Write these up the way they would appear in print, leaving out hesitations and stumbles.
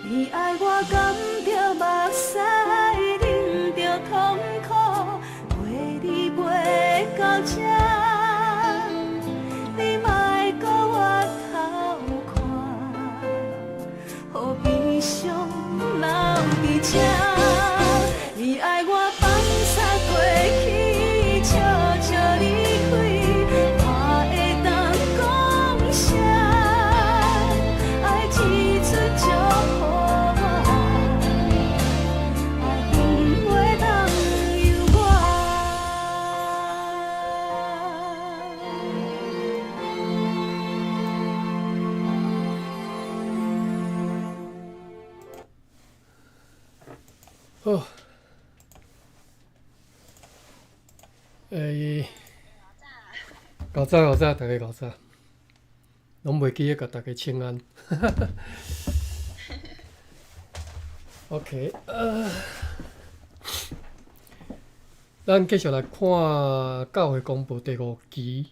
你愛我含著目屎，忍著痛苦，陪你陪到這，你莫閣回頭看，予悲傷留佇這。你愛我放捒過去，笑笑離開，我會當講啥？愛這出祝福我，愛毋會當由我。好，欸，較早較早，大家較早，攏袂記得共大家請安。OK，咱繼續來看教會公報第五期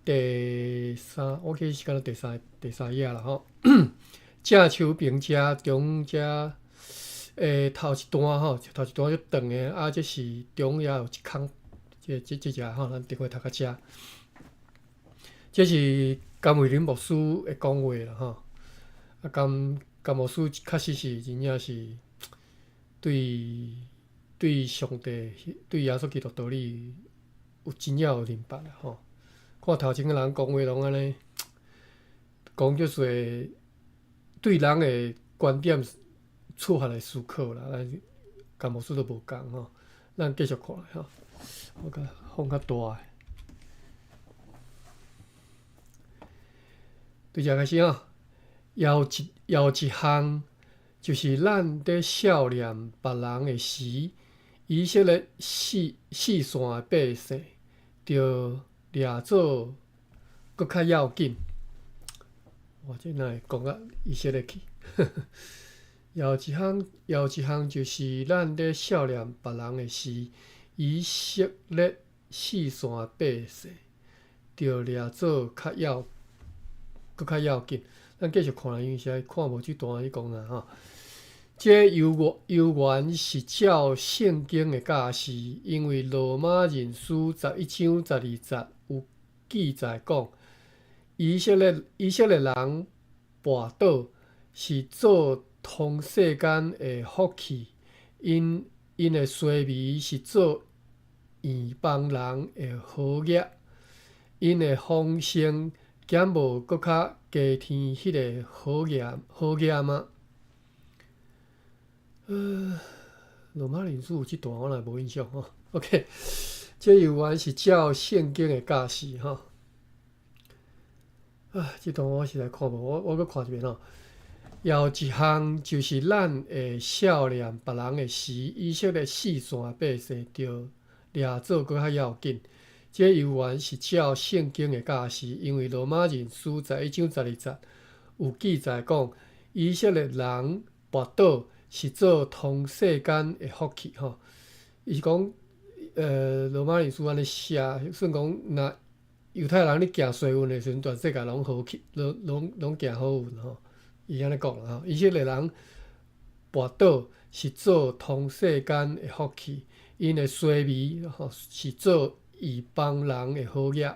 第三，我記得是敢若第三頁啦吼。正手爿遮中遮頭一段吼，頭一段足長的，啊，這是中也有一空，這這隻吼，咱頂回讀到遮。這是甘慧林牧師的講話啦吼。啊，甘牧師確實是真正是對上帝、對耶穌基督道理有真正有認捌啦吼。看頭前個人講話攏按呢，講足濟對人的觀點出發來思考啦，咱甘牧師都無仝吼。咱繼續看吼，我共放較大的。對遮開始吼，猶有一項，就是咱佇數念別人的時，以色列四散的百姓，著掠做閣較要緊。哇，這哪會講到以色列去？猶有一項，就是咱佇數念別人的時，以色列四散的百姓，著掠做較要，閣較要緊。咱繼續看，因為實在看無這段咧講啥吼。這猶原是照聖經的教示，因為羅馬人書11章12節有記載講，以色列人跋倒是做通世間的福氣，𪜶的衰微是做異邦人的好業，𪜶的豐盛敢無閣較加添彼个好業嗎？羅馬人書有這段我若無印象吼。OK，這猶原是照聖經的教示吼。啊，這段我實在看無，我閣看一遍吼。猶有一項就是咱會數念別人的時，以色列四散的百姓著掠做閣較要緊。這猶原是照聖經的教示，因為羅馬人書11章12節有記載講，以色列人跋倒是做通世間的福氣吼。伊是講，羅馬人書按呢寫，算講若猶太人咧行衰運的時陣，全世界攏好去，攏行好運吼。伊按呢講啦吼，以色列人跋倒是做通世間的福氣，𪜶的衰微吼是做異邦人的好業。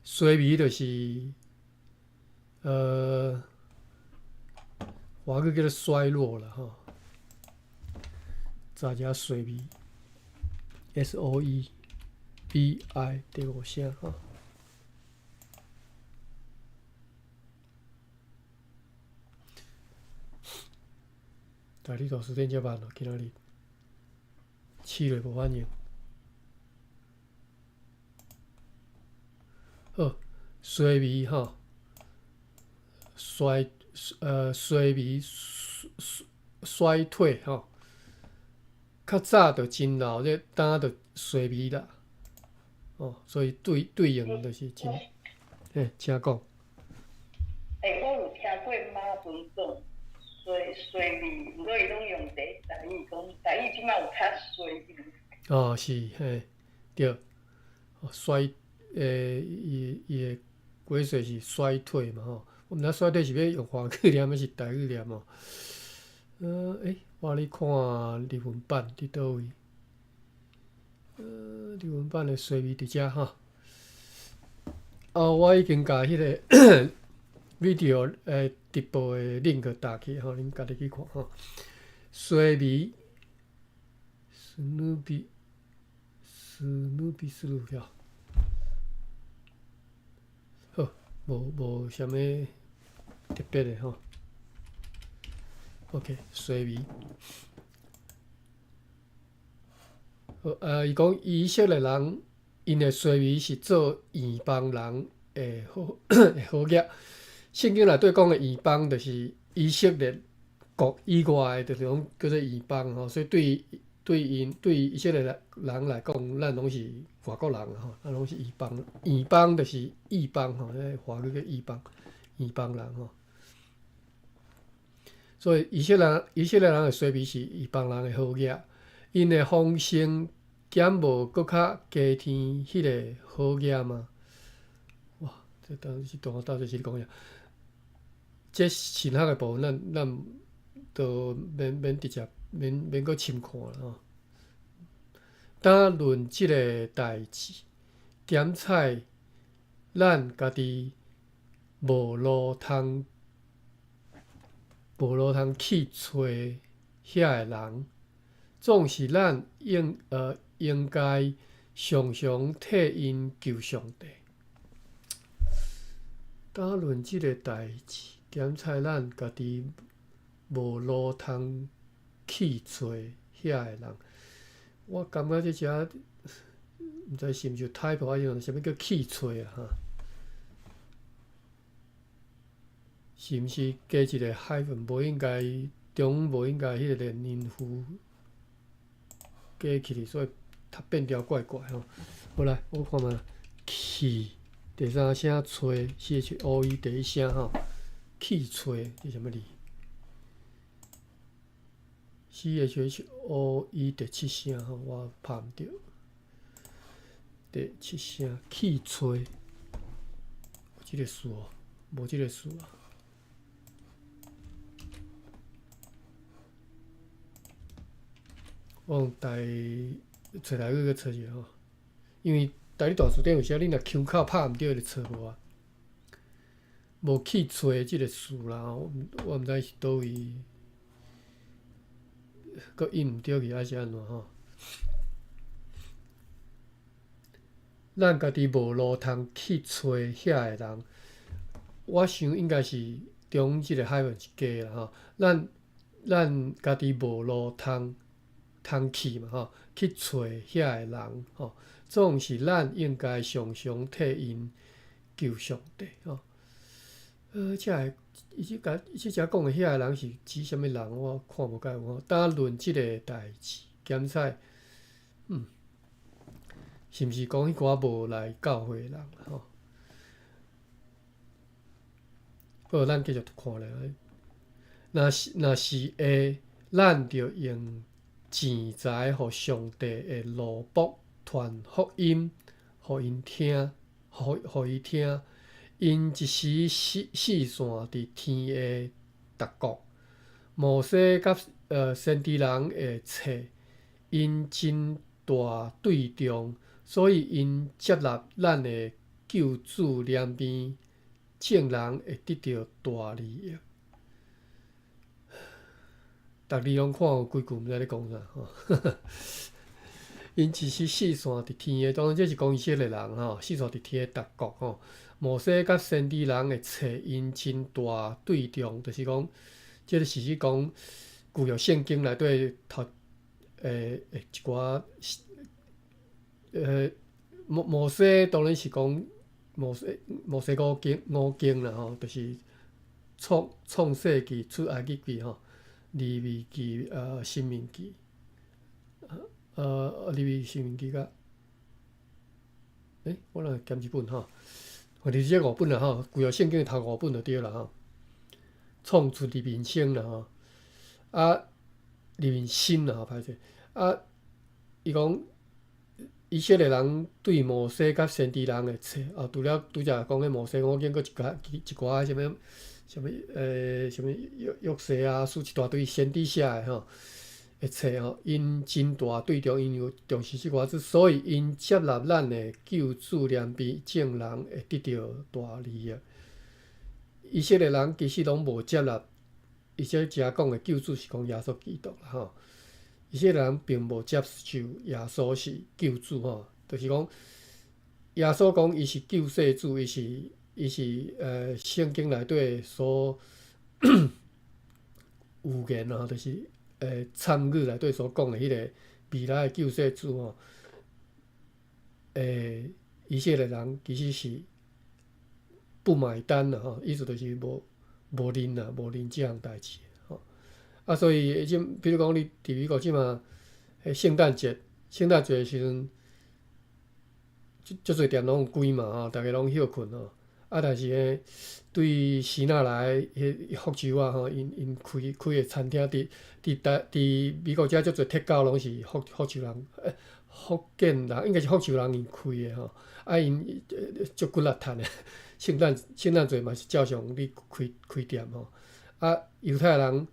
衰微就是，華語叫做衰落啦吼。查一下衰微，SOEBI 第五聲吼。台語大辭典遮慢哦，今仔日試落無反應。好，衰微吼，衰微衰退吼，較早就真鬧熱，今就衰微啦。哦，所以對應就是真，欸，請講。欸，我有聽過馬文講衰微，毋過伊攏用台語講，台語這擺有較衰微。哦，是嘿，對，衰，伊的解說是衰退嘛吼，我毋知衰退是欲用華語念抑是台語念哦。欸，我咧看日文版佇佗位？日文版的衰微佇遮吼。哦，我已經共彼个 video 直播的 link 打去吼，恁家己去看吼。衰微，史努比，史努比斯魯曉。好，無啥物特別的吼。OK，衰微。好，伊講以色列人，𪜶的衰微是做異邦人的好額。聖經內底講的異邦，就是以色列國以外的，就是講叫做異邦吼。所以對以色列人來講，咱攏是外國人吼，咱攏是異邦。異邦就是異邦吼，彼華語叫異邦，異邦人吼。所以以色列人的衰微是異邦人的好額，𪜶的豐盛敢無閣較加添彼个好額嗎？哇！這當時到底是咧講啥？這神學的部分，咱都免直接免閣深看啦吼。單論這个代誌，檢採咱家己無路通去揣遐个人，總是咱應該常常替𪜶求上帝。單論這个代誌，檢採咱家己無路通去揣遐个人，我感覺這遮毋知是毋是有 typo 還是啥物叫去揣啊？哈，是毋是加一個 hyphen？無應該中無應該彼個連音符加起去，所以讀變調怪怪吼。好來，我看覓去第三聲揣 CHOE 第一聲吼，去揣這啥物字？CHHOE 第七聲吼，我拍毋著。第七聲去揣，有這个詞哦，無這个詞啊。我用台揣台語閣揣一下吼，因為台語大辭典有時你若腔口拍毋著，就揣無啊。無去揣這个詞啦，我毋知是佗位。閣印毋著去，還是按怎吼？咱家己無路通去揣遐个人，我想應該是中這个 hyphen 是假啦吼。咱家己無路通去嘛吼，去揣遐个人吼，總是咱應該常常替𪜶求上帝吼。這个伊這共伊這遮講的遐个人是指啥物人？我看無介有吼。單論這个代誌，檢採，是毋是講彼寡無來教會的人吼？好，咱繼續看咧。若是會，咱著用錢財予上帝的奴僕傳福音，予𪜶聽，予伊聽。𪜶一時四散佇天下逐國。摩西佮先知人的冊，𪜶真大對重，所以𪜶接納咱的救主憐憫，眾人會得著大利益。逐字攏看有幾句，毋知咧講啥吼。𪜶一時四散佇天下，當然這是講以色列人吼，四散佇天下逐國吼。摩西佮先知人的冊，𪜶真大對重，就是講，這个是指講舊約聖經內底頭一寡摩西當然是講摩西五經啦吼，就是創世記、出埃及記吼、利未記、申命記，利未申命記佮，我哪會減一本吼？反正這五本啦吼，舊約聖經頭五本就對啦吼。創出利民生啦吼，啊，利民申啦吼，歹勢啊，伊講以色列人對摩西佮先知人的冊啊，除了拄才講的摩西五經，閣一寡啥物啥物啥物約約瑟啊，書一大堆先知寫的吼，的冊吼，𪜶真大對著𪜶有重視這寡字，所以𪜶接納咱的救主憐悲眾人會得著大利益。以色列人其實攏無接納，伊這遮講的救主是講耶穌基督啦吼。以色列人並無接受耶穌是救主吼，就是講耶穌講伊是救世主，伊是聖經內底所預言啊，就是參語內底所講的彼個未來的救世主吼。以色列人其實是不買單啦吼，意思就是無認啦，無認這項代誌吼。啊，所以這比如講你佇美國這馬，聖誕節，聖誕節的時陣，足足濟店攏有關嘛吼，逐家攏歇睏吼。啊，但是呢，對支那來彼福州仔吼，𪜶開開的餐廳，佇美國遮足濟鐵狗攏是福州人，福建人，應該是福州人𪜶開的吼。啊，𪜶足骨力趁的，聖誕節嘛是照常咧開開店吼。啊，猶太人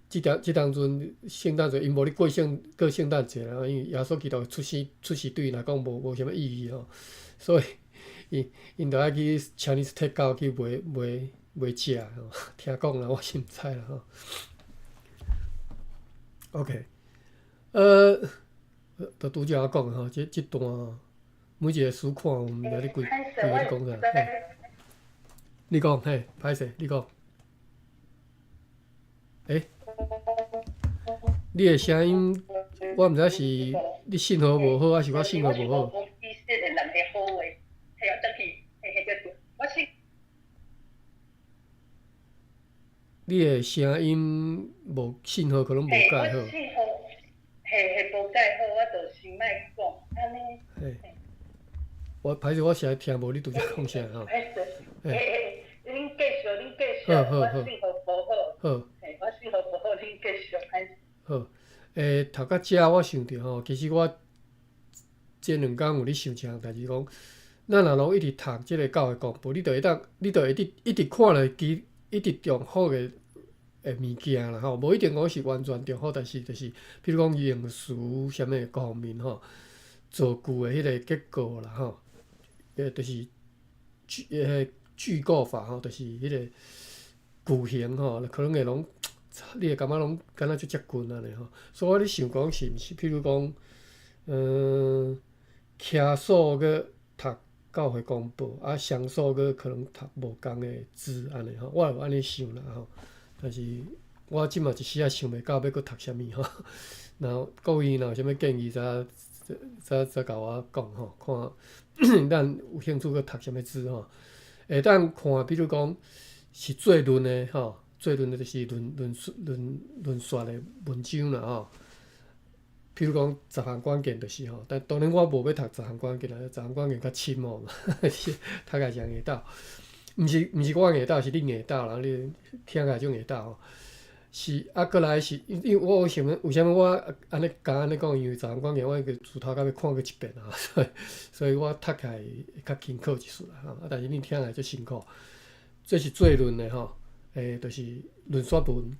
這當陣聖誕節，𪜶無咧過聖誕節啦，因為耶穌基督出世對𪜶來講無啥物意義吼，所以𪜶就愛去 Chinese take out 去買食吼。聽講啦，我是毋知啦吼。OK，就拄才我講吼，這段每一個書看，毋知你規規個咧講啥？你講嘿，歹勢，你講。欸，你的聲音，我毋知是你信號無好，還是我信號無好。以色列人的好話，嘿，轉去，嘿嘿對，我是。你的聲音無信號，可能無蓋好。信號，嘿嘿，無蓋好，我就是莫講，按呢。嘿，我歹勢，我實在聽無你拄才講啥吼。嘿，嘿，恁繼續，恁繼續，我信號無好。好。嘿，我信號無好，恁繼續。好，讀到遮我想著吼，其實我這兩工有咧想一項代誌，講咱若攏一直讀這個教會公報，你就會當，你就會一直看落去，一直重複的物件啦吼，無一定講是完全重複，但是就是，比如講用詞啥物各方面吼，造句的彼個結構啦吼，就是句構法吼，就是彼個句型吼，可能會攏你會感覺攏敢若足接近按呢吼。所以我咧想講是毋是，譬如講，騎數閣讀教會公報，啊，雙數閣可能讀無仝的字按呢吼，我有按呢想啦吼。但是我這馬一時仔想袂到欲閣讀啥物吼。若各位若有啥物建議，再共我講吼，看咱有興趣閣讀啥物字吼。會當看，比如講是做論的吼，做論的就是論論論論說的文章啦吼。譬如講十項關鍵就是吼，但當然我無欲讀十項關鍵啦，十項關鍵較深哦，讀起來誠硬鬥。毋是我硬鬥，是你硬鬥啦，你聽起來足硬鬥吼。是啊，閣來是，因為我有想欲，為啥物我按呢敢按呢講？因為十項關鍵我已經自頭到尾看過一遍啊，所以我讀起來會較輕巧一絲啦吼。啊，但是你聽來足辛苦。這是做論的吼，就是論說文，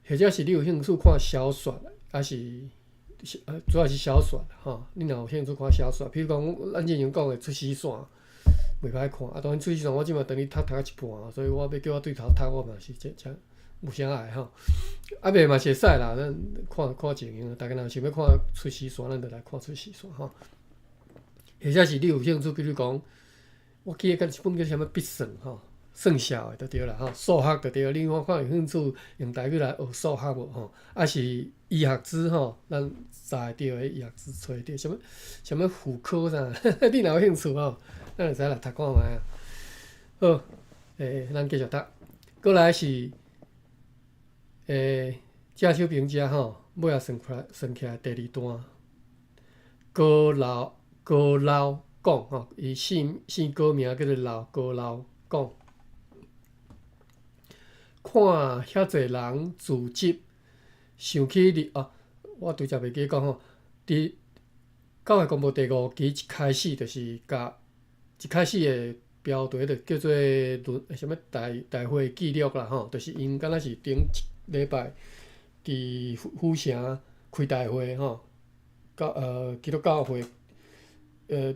或者是你有興趣看小說，還是主要是小說吼。你若有興趣看小說，比如講咱之前講的出師線，袂歹看。啊，當然出師線我這馬等於讀讀到一半，所以我欲叫我對頭讀，我嘛是真真無啥愛吼。啊，袂嘛是會使啦，咱看看情形。逐家若想欲看出師線，咱就來看出師線吼。或者是你有興趣，比如講，我記得敢一本叫啥物筆算吼，算數的就對啦吼，數學就對。你看看有興趣用台語來學數學無吼？抑是醫學書吼，咱查會著的醫學書揣著，啥物啥物婦科啥，你若有興趣吼，咱會使來讀看覓啊。好，咱繼續讀。閣來是，正手邊遮吼，尾仔算起來第二段，高老講吼，伊姓高名叫做老高老講，看遐濟人聚集，想起你啊，我拄才袂記講吼，佇教會公報第五期一開始就是共一開始的標題就叫做論啥物大大會記錄啦吼，就是𪜶敢若是頂一禮拜佇府府城開大會吼，教基督教會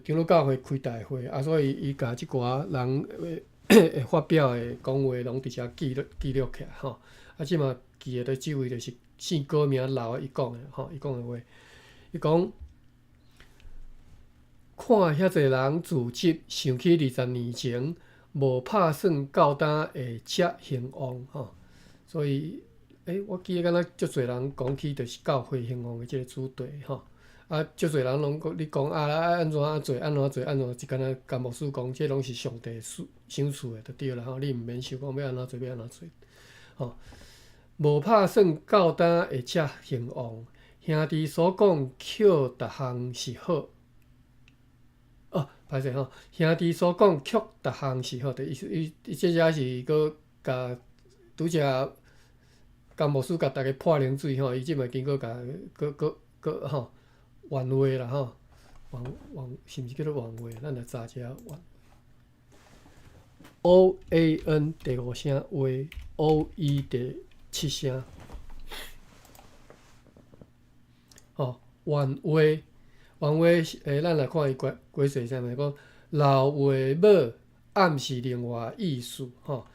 長老教會開大會啊，所以伊共這寡人會會發表的講話攏佇遮記錄記錄起來吼。啊，這馬記的這位就是姓郭名老的伊講的吼，伊講的話，伊講。看遐濟人辭職，想起20年前，無拍算到今會遮興旺吼，所以，我記得敢若足濟人講起就是教會興旺的這個主題吼，啊，足濟人攏講你講啊按怎做，按怎做，按怎做，敢若共牧師講，這攏是上帝賞賞賜的，就對啦吼，你毋免想講欲按怎做，欲按怎做，吼，無拍算到今會遮興旺，兄弟所講，卻逐項是好。哦，歹勢吼，兄弟所講卻逐項是好，就意思伊伊這遮是閣共拄才共牧師共逐家潑冷水吼，伊這擺經過共閣閣閣吼原話啦吼，原原是毋是叫做原話？咱來查一下原。O A N 第五聲話，O E 第七聲。吼，原話。原話是，咱來看伊解解釋啥物，講老話尾暗示另外意思，吼，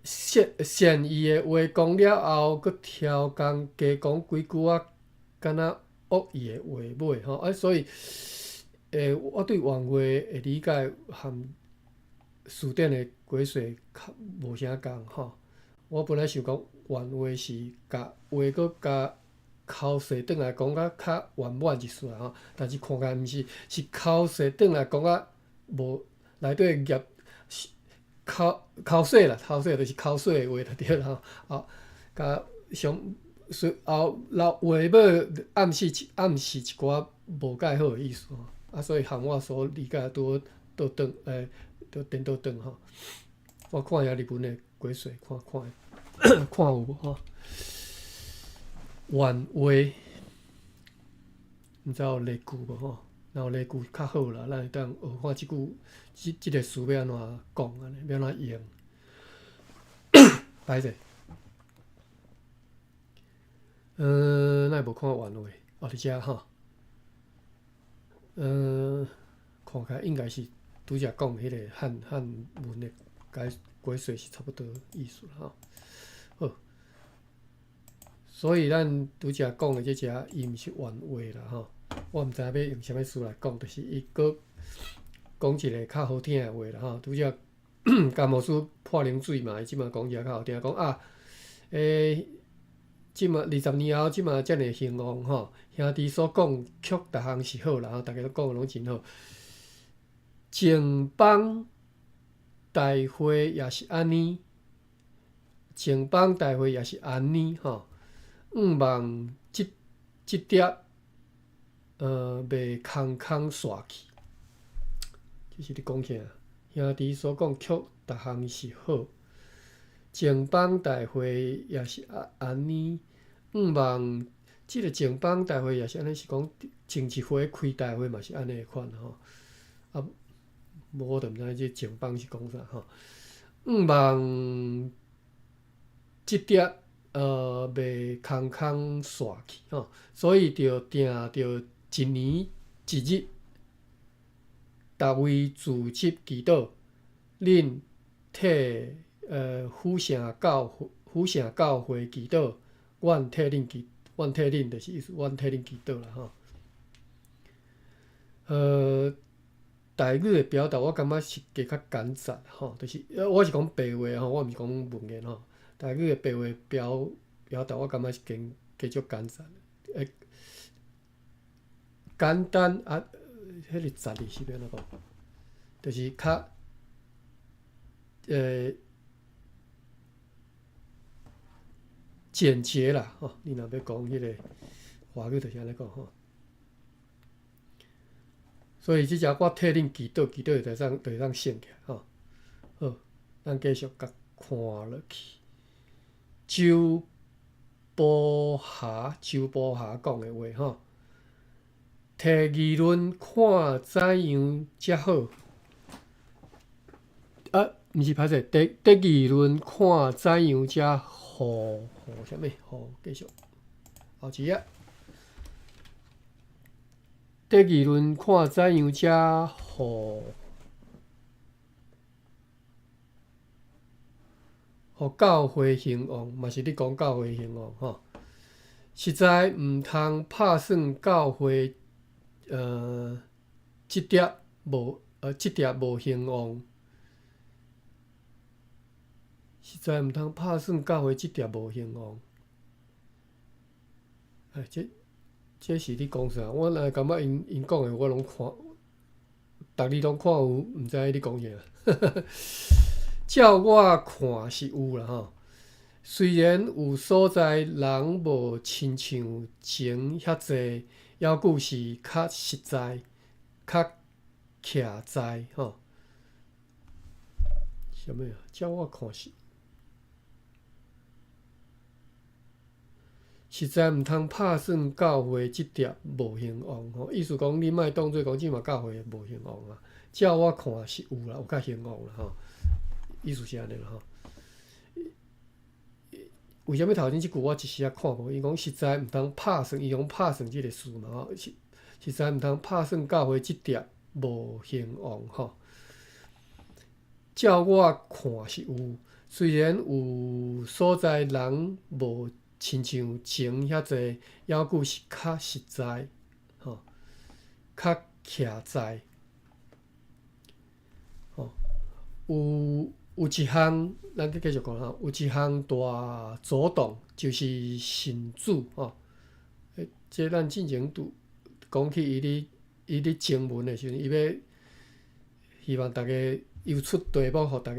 善善意的話講了後，閣超工加講幾句仔，敢若惡意的話尾，吼，啊，所以，我對原話的理解和辭典的解釋較無啥仝，吼。我本來想講原話是共話閣加。口舌轉來講甲較圓滿一絲吼，但是看起來毋是，是口舌轉來講甲無內底夾口口水啦，口水就是口水的話就對啦吼，啊，共上後老話尾暗示暗示一寡無蓋好的意思吼，啊，所以和我所理解拄好倒轉都顛倒轉吼。我看一下日文的解釋，看看看有無吼。原話，毋知有例句無吼？若有例句較好啦，咱會當學看這句這這個詞欲按怎講按呢，欲按怎用。歹勢。嗯，哪會無看原話？哦，佇遮吼。嗯，看起來應該是拄才講彼個漢漢文的解解釋是差不多意思啦吼。好。所以咱拄才講的這隻，伊毋是原話啦吼。我毋知影欲用啥物詞來講，就是伊閣講一个較好聽的話啦吼。拄才共牧師潑冷水嘛，伊這馬講一个較好聽，講啊，這馬20年後，這馬遮爾興旺吼，兄弟所講卻逐項是好啦吼，逐家攏講的攏真好。前邦大會也是按呢，前邦大會也是按呢吼。向望這這碟，袂空空煞去。這是咧講啥？兄弟所講卻逐項是好，前邦大會也是按按呢。向望這个前邦大會也是按呢，是講前一回開大會嘛是按呢款吼。啊，無我就毋知這前邦是講啥吼。向望這碟。袂空空煞去吼，所以就定著一年一日，逐位辭職祈禱，恁替府城教會府城教會祈禱，阮替恁祈，阮替恁就是意思，阮替恁祈禱啦吼。台語的表達我感覺是加較簡單吼，就是我是講白話吼，我毋是講文言吼。台語的白話表表達，我感覺是加加足簡單，簡單啊，彼个雜字是欲按怎講？就是較簡潔啦，吼！你若欲講彼个華語，就是按呢講吼。所以這隻我替恁祈禱，祈禱就會當就會當省起來吼。好，咱繼續共看落去。周波霞，周波霞講的話吼，提議論看怎樣才好？啊，毋是歹勢，第二輪看怎樣才予予啥物？予繼續後一頁。第二輪看怎樣才予予教會興旺，嘛是咧講教會興旺吼。實在毋通拍算教會，這碟無興旺。實在毋通拍算教會這碟無興旺。哎，這是咧講啥？我若感覺𪜶講的我攏看，逐字攏看有，毋知咧講啥。照我看是有啦吼。雖然有所在人無親像前遐濟，猶閣是較實在、較徛在吼。啥物啊？照我看是，實在毋通拍算教會這碟無興旺吼。意思講，你莫當做講這馬教會無興旺啊。照我看是有啦，有較興旺啦吼。意思是按呢啦吼。為啥物頭前這句我一時仔看無？伊講實在毋通拍算，伊講拍算這个事嘛吼。實在毋通拍算教會這碟無興旺吼。照我看是有，雖然有所在人無親像前遐濟，猶閣是較實在吼，較徛在吼。有一項，咱閣繼續講吼，有一項大阻擋，就是信主吼。這咱進前拄講起伊咧徵文的時陣，伊欲希望逐家又出題目，予逐家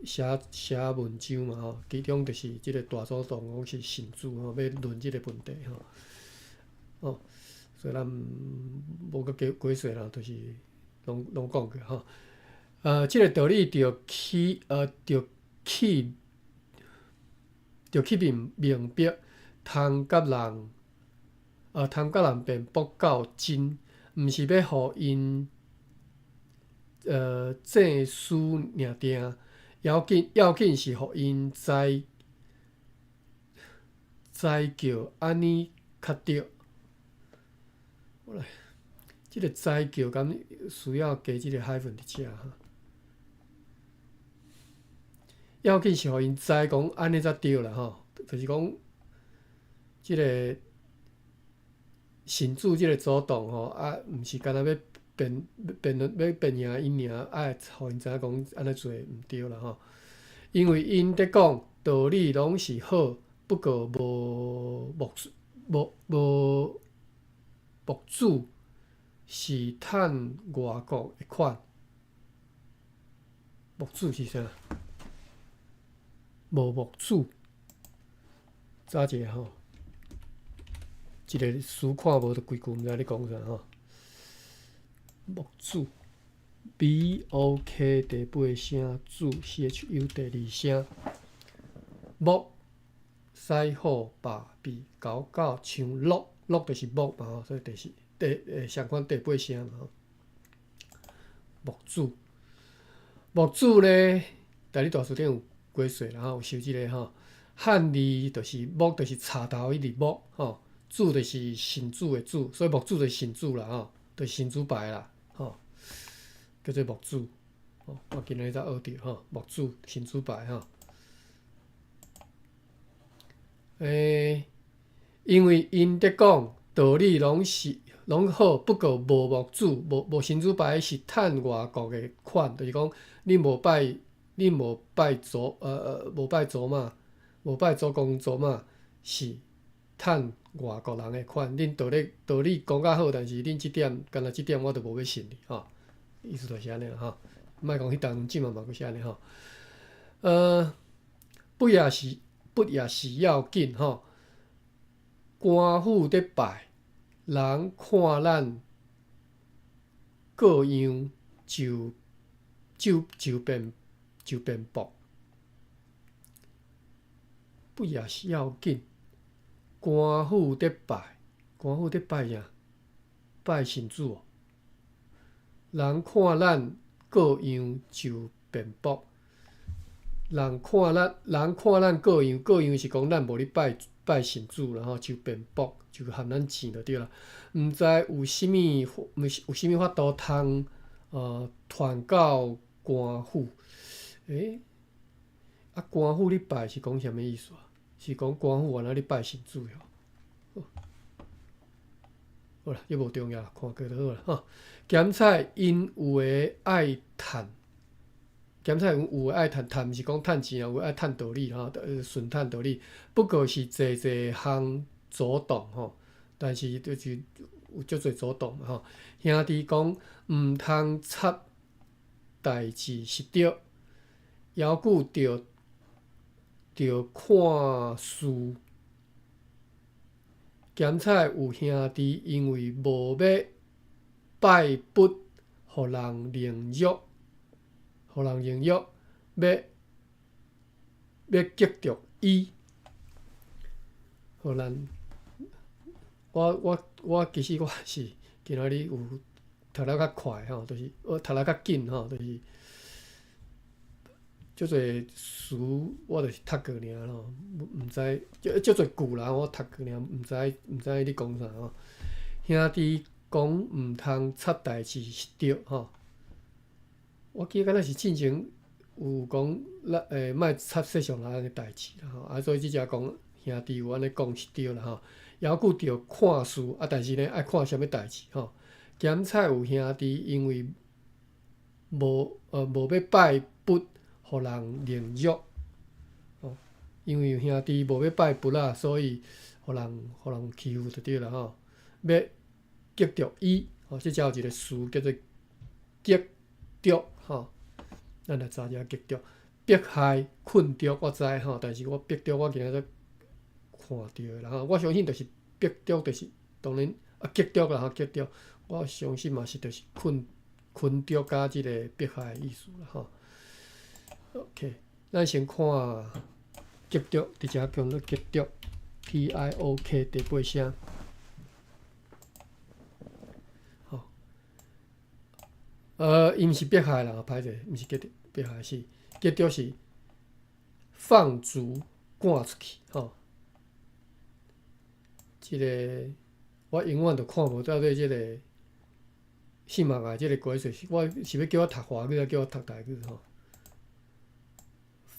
寫寫文章嘛吼。其中就是這个大阻擋，講是信主吼，欲論這个問題吼。哦，所以咱無閣加解說啦，就是攏講過吼。這个道理著去明白，通佮人辯駁到真，毋是欲予𪜶證書爾定，要緊是予𪜶知叫按呢較對。來，這个知叫敢需要加這个 hyphen 佇遮哈？要緊是予𪜶知講按呢才對啦吼，就是講這个信主這个阻擋吼，啊，毋是干焦欲辯論欲辯贏𪜶爾，愛予𪜶知影講按呢做毋對啦吼。因為𪜶佇講道理攏是好，不過無牧主是趁外國的款。牧主是啥？無牧主，早一下吼，一个詞看無就規句毋知咧講啥吼。牧主，B O K 第八聲，主 C H U 第二聲，牧師虎爸比狗狗像鹿，鹿就是木嘛吼，所以就是相款第八聲嘛吼。牧主，牧主咧，台語大辭典有解說啦吼，有收這个吼。漢字就是木，就是插頭彼字木吼，主就是神主的主，所以牧主就是神主啦吼，就是神主牌啦吼，叫做牧主。吼，我今日才學著吼，牧主神主牌吼。因為𪜶佇講道理攏好，不過無牧主，無神主牌是趁外國的款，就是講你無拜，你無拜祖，無拜祖媽，無拜祖公祖媽，是趁外國人的款。恁道理講較好，但是恁這點，干焦這點我就無欲信你吼。意思就是按呢啦吼。莫講彼當陣嘛嘛閣是按呢吼。不也是要緊吼。官府佇拜，人看咱各樣就辯駁。不也是要緊？官府佇拜，官府佇拜啥？拜神主哦。人看咱各樣就辯駁，人看咱，人看咱各樣，各樣是講咱無咧拜拜神主啦吼，就辯駁，就含咱錢就對啦。毋知有啥物，毋是有啥物法度通傳到官府？啊，官府咧拜是講啥物意思啊？是講官府原來咧拜神主哟。好啦，這無重要，看過就好啦吼。兼且𪜶有的愛趁。兼且有的愛趁，趁毋是講趁錢啊，有的愛趁道理吼，順趁道理。不過是濟濟項阻擋吼，但是就是有足濟阻擋嘛吼。兄弟講毋通插代誌是對，猶閣著著看事。兼且有兄弟因為無欲拜佛，予人凌辱。予人凌辱，欲欲激著伊。予咱，我我我其實我是今仔日有讀得較快吼，就是我讀得較緊吼，就是足濟詞我就是讀過爾吼，毋知足足濟句啦，我讀過爾，毋知毋知咧講啥吼。兄弟講毋通插代誌是對吼。我記得敢若是進前有講，咱莫插世上人的代誌啦吼，啊，所以這只講兄弟有按呢講是對啦吼。猶閣著看事啊，但是呢愛看啥物代誌吼。兼且有兄弟因為無欲拜佛，予人凌辱，吼，因為有兄弟無欲拜佛啊，所以予人欺負就對啦吼。欲激著伊，吼，這只有一個詞叫做激著。吼，咱來查一下激著，迫害、困著，我知吼，但是我迫著我今仔才看著啦吼，我相信就是迫著，就是當然啊，激著啦吼，激著，我相信嘛是就是困困著佮這個迫害的意思啦吼。OK，咱先看激著，佇遮叫做激著，T I O K 第八聲。伊毋是迫害啦，歹勢，毋是激著迫害，是激著是放逐趕出去吼。這个我永遠都看無到底這个姓馬的這个鬼水，我是欲叫我讀華語，抑叫我讀台語吼？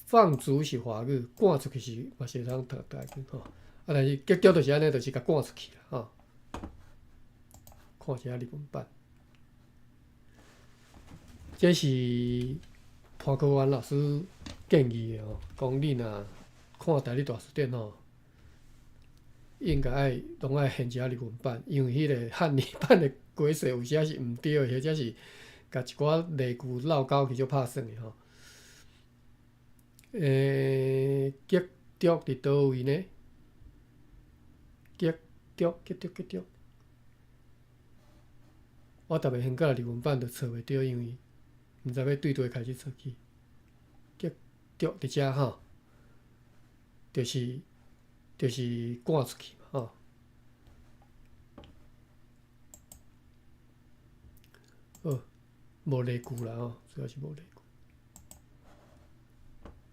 放逐是華語，趕出去是嘛是會當讀台語吼。啊，但是激著就是按呢，就是共趕出去啦吼。看一下日文版。這是潘科元老師建議的吼，講你若看台語大辭典吼，應該愛攏愛現一下日文版，因為彼個漢語版的解釋有時是毋對的，或者是共一寡例句漏勾去足拍算的吼。激著佇佗位呢？激著，激著，激著。我逐擺先過來日文版就揣袂著，因為毋知欲對佗開始揣起。激著佇遮吼，就是趕出去嘛吼。好，無例句啦吼，主要是無例句。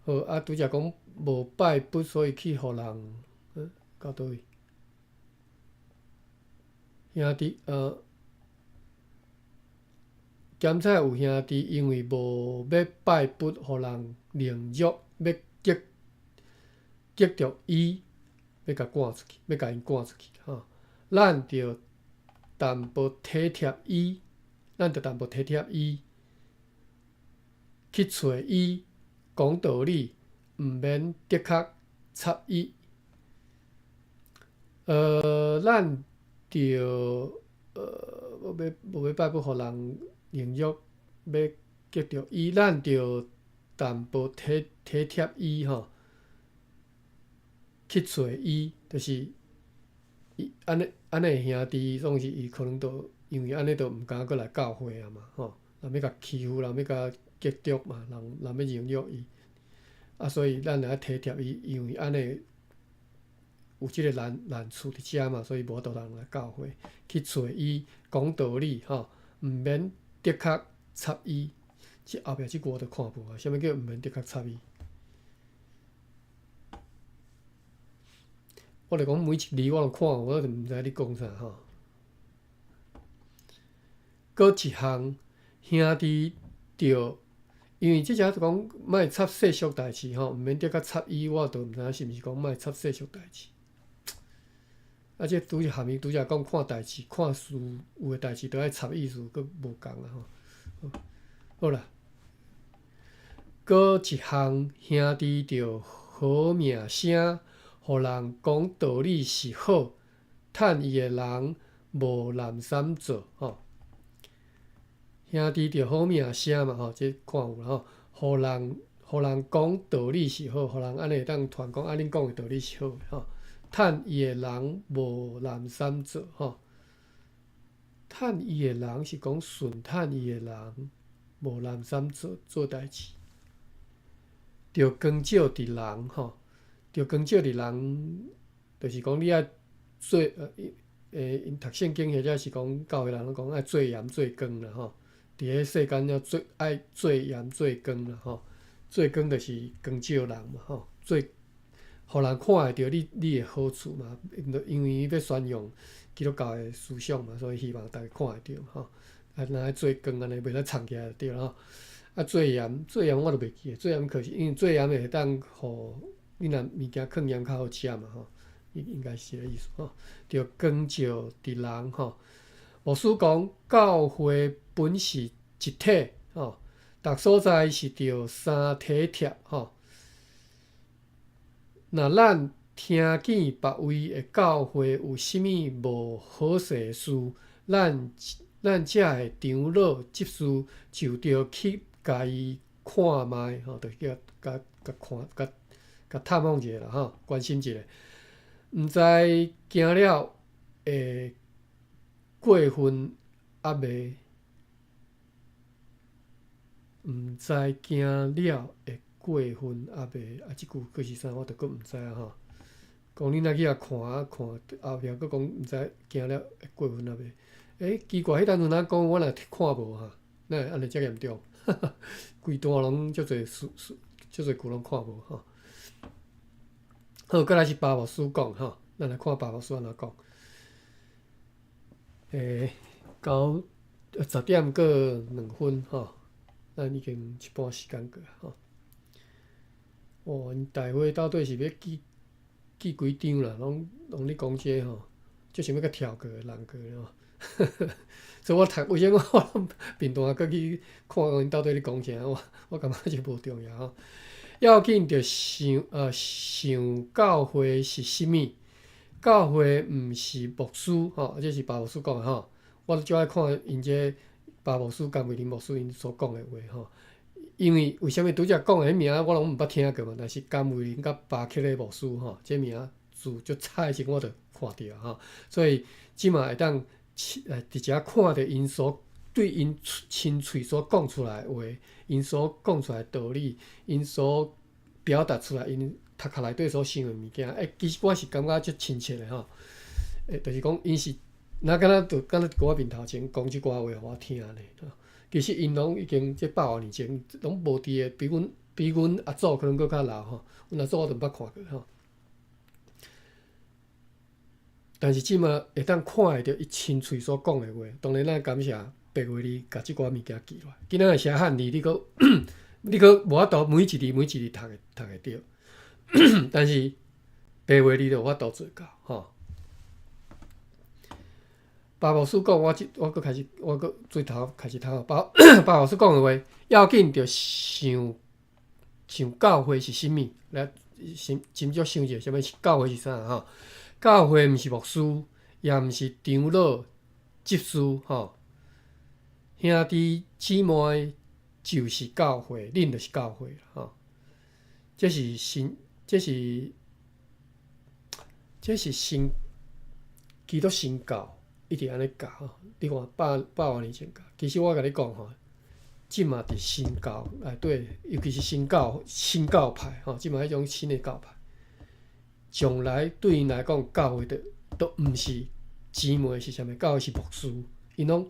好，啊，拄才講無拜佛，所以去予人，到佗位？兄弟，兼且有兄弟因為無欲拜佛，予人凌辱，欲激激著伊，欲共趕出去，欲共𪜶趕出去吼。咱著淡薄體貼伊，咱著淡薄體貼伊，去揣伊講道理，毋免的確插伊。咱著無欲拜佛，予人凌辱，欲激著伊，咱著淡薄體體貼伊吼，去揣伊，就是伊按呢按呢兄弟，總是伊可能都因為按呢，就毋敢閣來教會啊嘛吼，人欲共欺負，人欲共激著嘛，人人欲凌辱伊，啊，所以咱著愛體貼伊，因為按呢有這個難難處佇遮嘛，所以無法度通來教會去揣伊講道理吼，毋免的確插伊。這後壁這句我都看無啊，啥物叫毋免的確插伊？我就講每一字我攏看，我就毋知你講啥吼。閣一項兄弟著，因為這只就講莫插世俗代誌吼，毋免著佮插伊，我都毋知影是毋是講莫插世俗代誌。啊，這拄則下面拄則講看代誌、看事，有的代誌都愛插意思，閣無仝啊吼。好啦，閣一項兄弟著好名聲，予人講道理是好，趁伊的人無濫散做吼。兄弟著好名聲嘛吼，這看有啦吼，予人予人講道理是好，予人按呢會當傳講，啊，恁講的道理是好的吼。趁伊的人無濫散做吼，趁伊的人是講順趁伊的人無濫散做做代誌，著光照佇人吼，著光照佇人，就是講你愛做𪜶讀聖經或者是講教會人攏講愛做鹽做光啦吼，佇咧世間了做愛做鹽做光啦吼，做光就是光照人嘛吼，做。予人看會著你你的好處嘛，因為伊欲宣揚基督教的思想嘛，所以希望逐家看會著吼。啊，若愛做光按呢，袂使藏起來就對啦吼。啊，做鹽做鹽我就袂記得，做鹽可是因為做鹽會當予你若物件囥鹽較好食嘛吼，應應該是這个意思吼。著光照佇人吼。牧師講教會本是一體吼，逐所在是著相體貼吼。若咱聽見別位的教會有啥物無好勢的事，咱咱遮的長老執事就著去共伊看覓吼，就叫共共看共共探訪一下啦吼，關心一下，毋知驚了會過分抑未？毋知驚了會過分抑未？啊，這句閣是啥？我就閣毋知啊吼。講你若去遐看啊看，後壁閣講毋知驚了會過分抑未？欸，奇怪，彼當陣若講，我若看無哈，哪會按呢遮嚴重？規段攏足濟事事，足濟句攏看無吼。好，過來是巴牧師講吼，咱來看巴牧師按怎講。欸，九十點閣兩分吼，咱已經一半時間過吼。哦，𪜶大會到底是欲記記幾張啦？攏攏咧講這吼，足想欲共跳過人過吼。所以我讀，為啥物我貧惰閣去看𪜶到底咧講啥？我我感覺這無重要吼。要緊著想想教會是啥物？教會毋是牧師吼，這是巴牧師講的吼。我足愛看𪜶這巴牧師、甘慧玲牧師𪜶所講的話吼。因為為啥物拄才講的彼名我攏毋捌聽過嘛？但是甘慧玲佮巴克禮牧師吼，這名字足早以前我就看著吼，所以這馬會當直接看著𪜶所對𪜶親喙所講出來的話，𪜶所講出來的道理，𪜶所表達出來𪜶頭殼內底所想的物件，欸，其實我是感覺足親切的吼。欸，就是講𪜶是，若敢若就敢若佇我面頭前講這寡話予我聽呢。其實𪜶攏已經這百外年前攏無佇個，比阮比阮阿祖可能閣較老吼，阮阿祖我都毋捌看過吼。但是這馬會當看會著伊親喙所講的話，當然咱感謝白話字共這寡物件記落來。今仔日寫漢字，你閣你閣無法度每一字每一字讀會讀會著，但是白話字就有法度做到吼。巴牧師講，我這我閣開始，我閣最頭開始讀。巴巴牧師講的話，要緊著想想教會是啥物，來想斟酌想者，啥物是教會是啥吼？教會毋是牧師，也毋是長老、執事吼。兄弟姊妹就是教會，恁就是教會吼。這是新，這是這是新基督新教一直按呢教吼。你看百百外年前教，其實我共你講吼，這馬佇新教內底，尤其是新教新教派吼，這馬彼種新的教派，將來對𪜶來講，教會的都毋是姊妹是啥物，教會是牧師，𪜶攏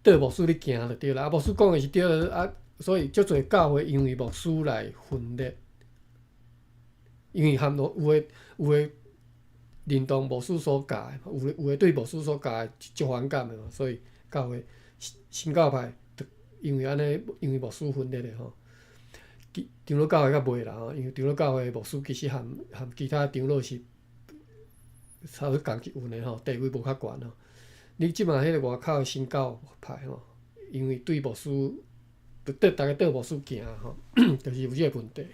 綴牧師咧行就對啦。啊，牧師講的是對的啊，所以足濟教會因為牧師來分裂，因為含有的有的認同牧師所教的，有的對牧師所教的足反感的嘛，所以教會新教派因為按呢，因為牧師分裂的吼。長老教會較袂啦吼，因為長老教會牧師其實含其他長老是差不多仝一份的吼，地位無較懸吼。你這馬彼個外口的新教派吼，因為對牧師，對逐家對牧師行吼，就是有這個問題。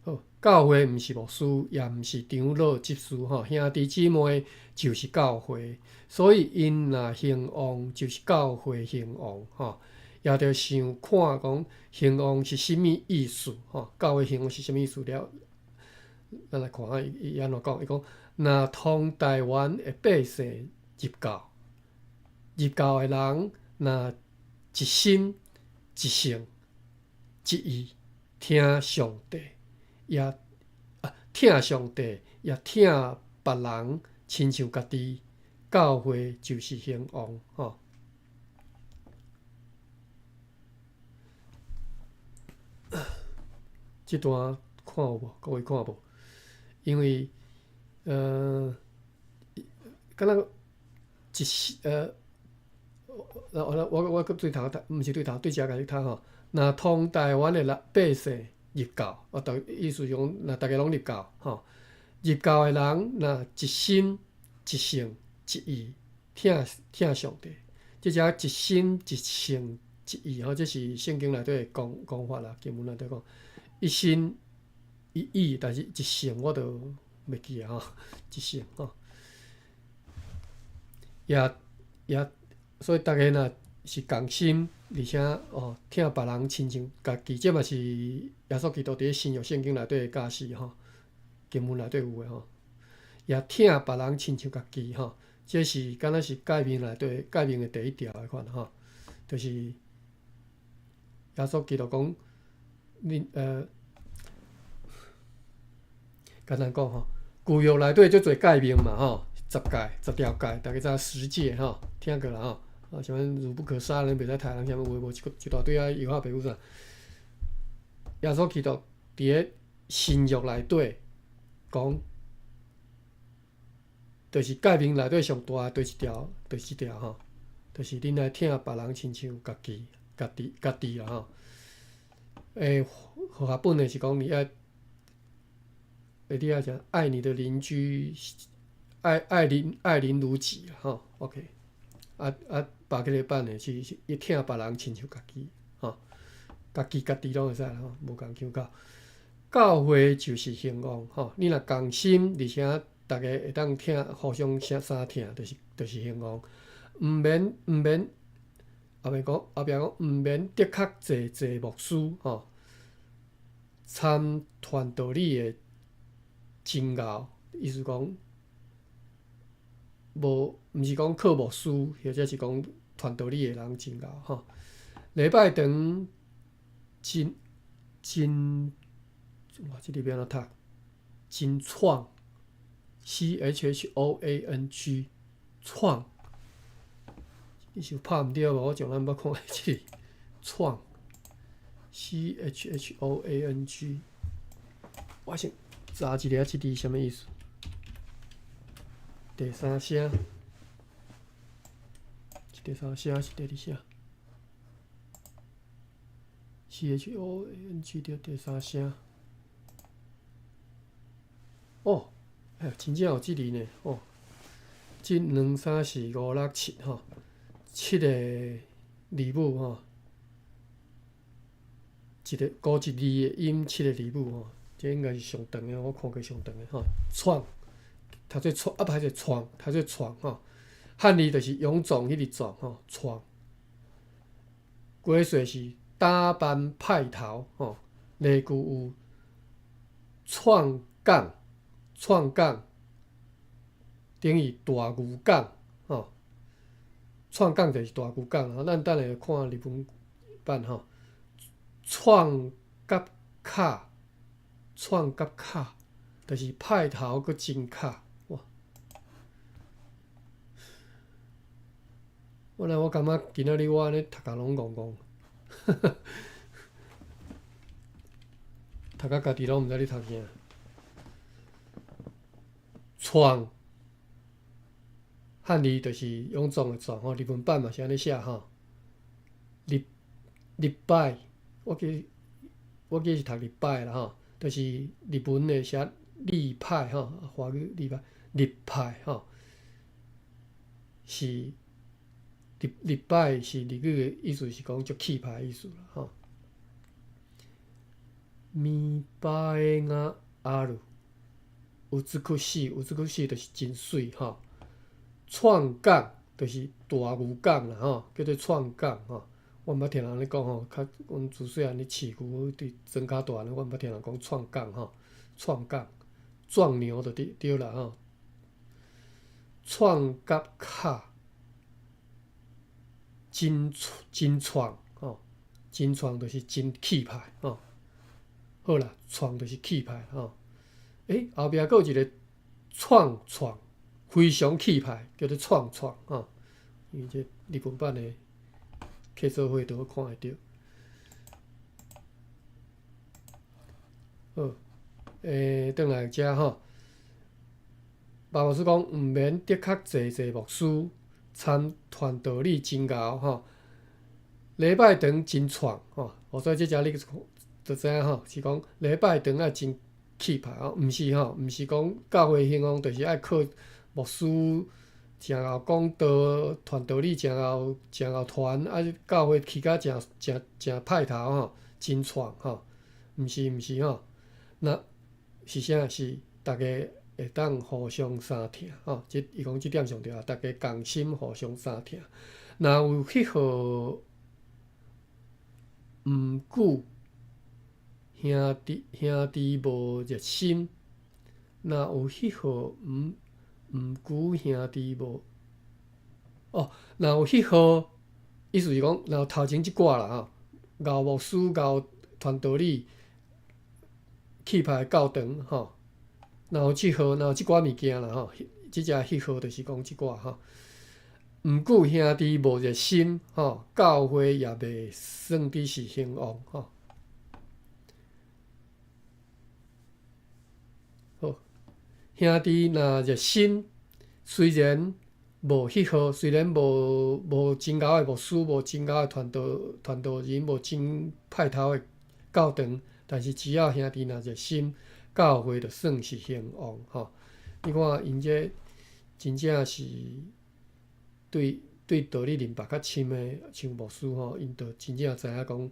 好，教會毋是牧師，也毋是長老執事吼，兄弟姊妹就是教會，所以𪜶若興旺，就是教會興旺吼。也著想看講興旺是啥物意思吼？教會興旺是啥物意思了？咱來看下伊按怎講，伊講若通台灣的百姓入教，入教的人若一心一性一意疼上帝，也疼上帝，也疼別人，親像家己，教會就是興旺吼。這段看有無？各位看無？因為，敢若一時我閣對頭讀，毋是對頭，對遮開始讀吼。若通台灣的人百姓入教，啊，意思是講，若逐家攏入教吼，入教的人若一心一性一意疼上帝，這只一心一性一意吼，這是聖經內底的講法啦，經文內底講一心一意，但是一性我都袂記啊吼，一性吼，也，所以逐家若是仝心，而且哦疼別人親像家己，這嘛是耶穌基督佇咧新約聖經內底的教示吼，經文內底有的吼，也疼別人親像家己吼，這是敢若是誡命內底誡命的第一條的款吼，就是耶穌基督講，恁簡單講吼，舊約內底足濟誡命嘛吼，十誡、十條誡，逐家知十誡吼，聽過啦吼。啊，啥物汝不可殺人，袂使刣人，啥物有無一大堆啊，猶太爸母啥。耶穌基督佇咧新約內底講，就是誡命內底上大的第一條，就是這條吼，就是恁愛疼別人親像家己、家己、家己啦吼。和合本的是講你愛，你愛啥？愛你的鄰居，愛鄰如己吼。OK，啊，別個版的是伊疼別人親像家己，吼，家己家己攏會使啦吼，無仝腔口。教會就是興旺吼，你若仝心，而且逐家會當疼，互相相疼，就是興旺。毋免，後壁講毋免的確濟濟牧師吼，參傳道理的真𠢕，意思講無，毋是講靠牧師，或者是講傳道理的人真𠢕吼。禮拜堂真真，哇！這字欲按怎讀？真創，CHHOANG，創。你是有拍毋著無？我從來毋捌看過這字，創，CHHOANG。我先查一下這字啥物意思。第三聲，是第三聲是第二聲？CHOANG 對第三聲。哦，哎，真正有這字呢！哦，這兩三四五六七吼，七個字母吼，一個孤一字的音，七個字母吼，這應該是上長的，我看過上長的吼。創，讀做創，啊，歹勢創，讀做創吼。漢字就是勇壯彼個壯吼，創。過歲是打扮派頭吼，例句有創港。創港等於大牛港吼，創港就是大牛港吼。咱等下看日文版吼，創甲卡，創甲卡，就是派頭閣真卡哇！我來我感覺今仔日我按呢讀甲攏戇戇，讀甲家己攏毋知咧讀啥。創漢字就是勇壯的壯吼，日文版嘛是按呢寫吼。日日擺，我記是讀日擺啦吼，就是日文的寫立派吼，華語立派立派吼，是日日擺是日語的意思是講足氣派的意思啦吼。見栄えがある，美しい，美しい就是真媠吼。創港就是大牛港啦吼，叫做創港吼。我毋捌聽人咧講吼，較阮自細漢咧飼牛佇莊跤大漢，我毋捌聽人講創港吼，創港壯牛就對對啦吼。創甲卡真真創吼，真創就是真氣派吼。好啦，創就是氣派吼。欸，後壁閣有一個創創，非常氣派，叫做創創吼。因為這日本版的客座會都看會著。好，欸，轉來遮吼，巴牧師講毋免的確濟濟牧師參傳道理真𠢕吼，禮拜堂真創吼，所以這遮你就知影吼，是講禮拜堂愛真氣派吼，毋是吼，毋是講教會興旺就是愛靠牧師誠𠢕講道，傳道理誠𠢕誠𠢕傳，啊教會起甲誠誠誠派頭吼，真創吼，毋是毋是吼，那是啥？是逐家會當互相相疼吼，這伊講這點上重要，逐家共心互相相疼。若有彼號毋久兄弟兄弟無熱心，若有彼號毋毋久兄弟無哦，若有彼號，意思是講，若有頭前這寡啦吼，𠢕牧師、𠢕傳道理、氣派教堂吼，若有這號，若有這寡物件啦吼，這只彼號就是講這寡吼。毋久兄弟無熱心吼，教會也袂算得是興旺吼。好，兄弟若熱心，雖然無彼號，雖然無無真𠢕的牧師，無真𠢕的傳道傳道人，無真派頭的教堂，但是只要兄弟若熱心，教會就算是興旺吼。你看𪜶這真正是對對道理認白較深的，像牧師吼，𪜶就真正知影講，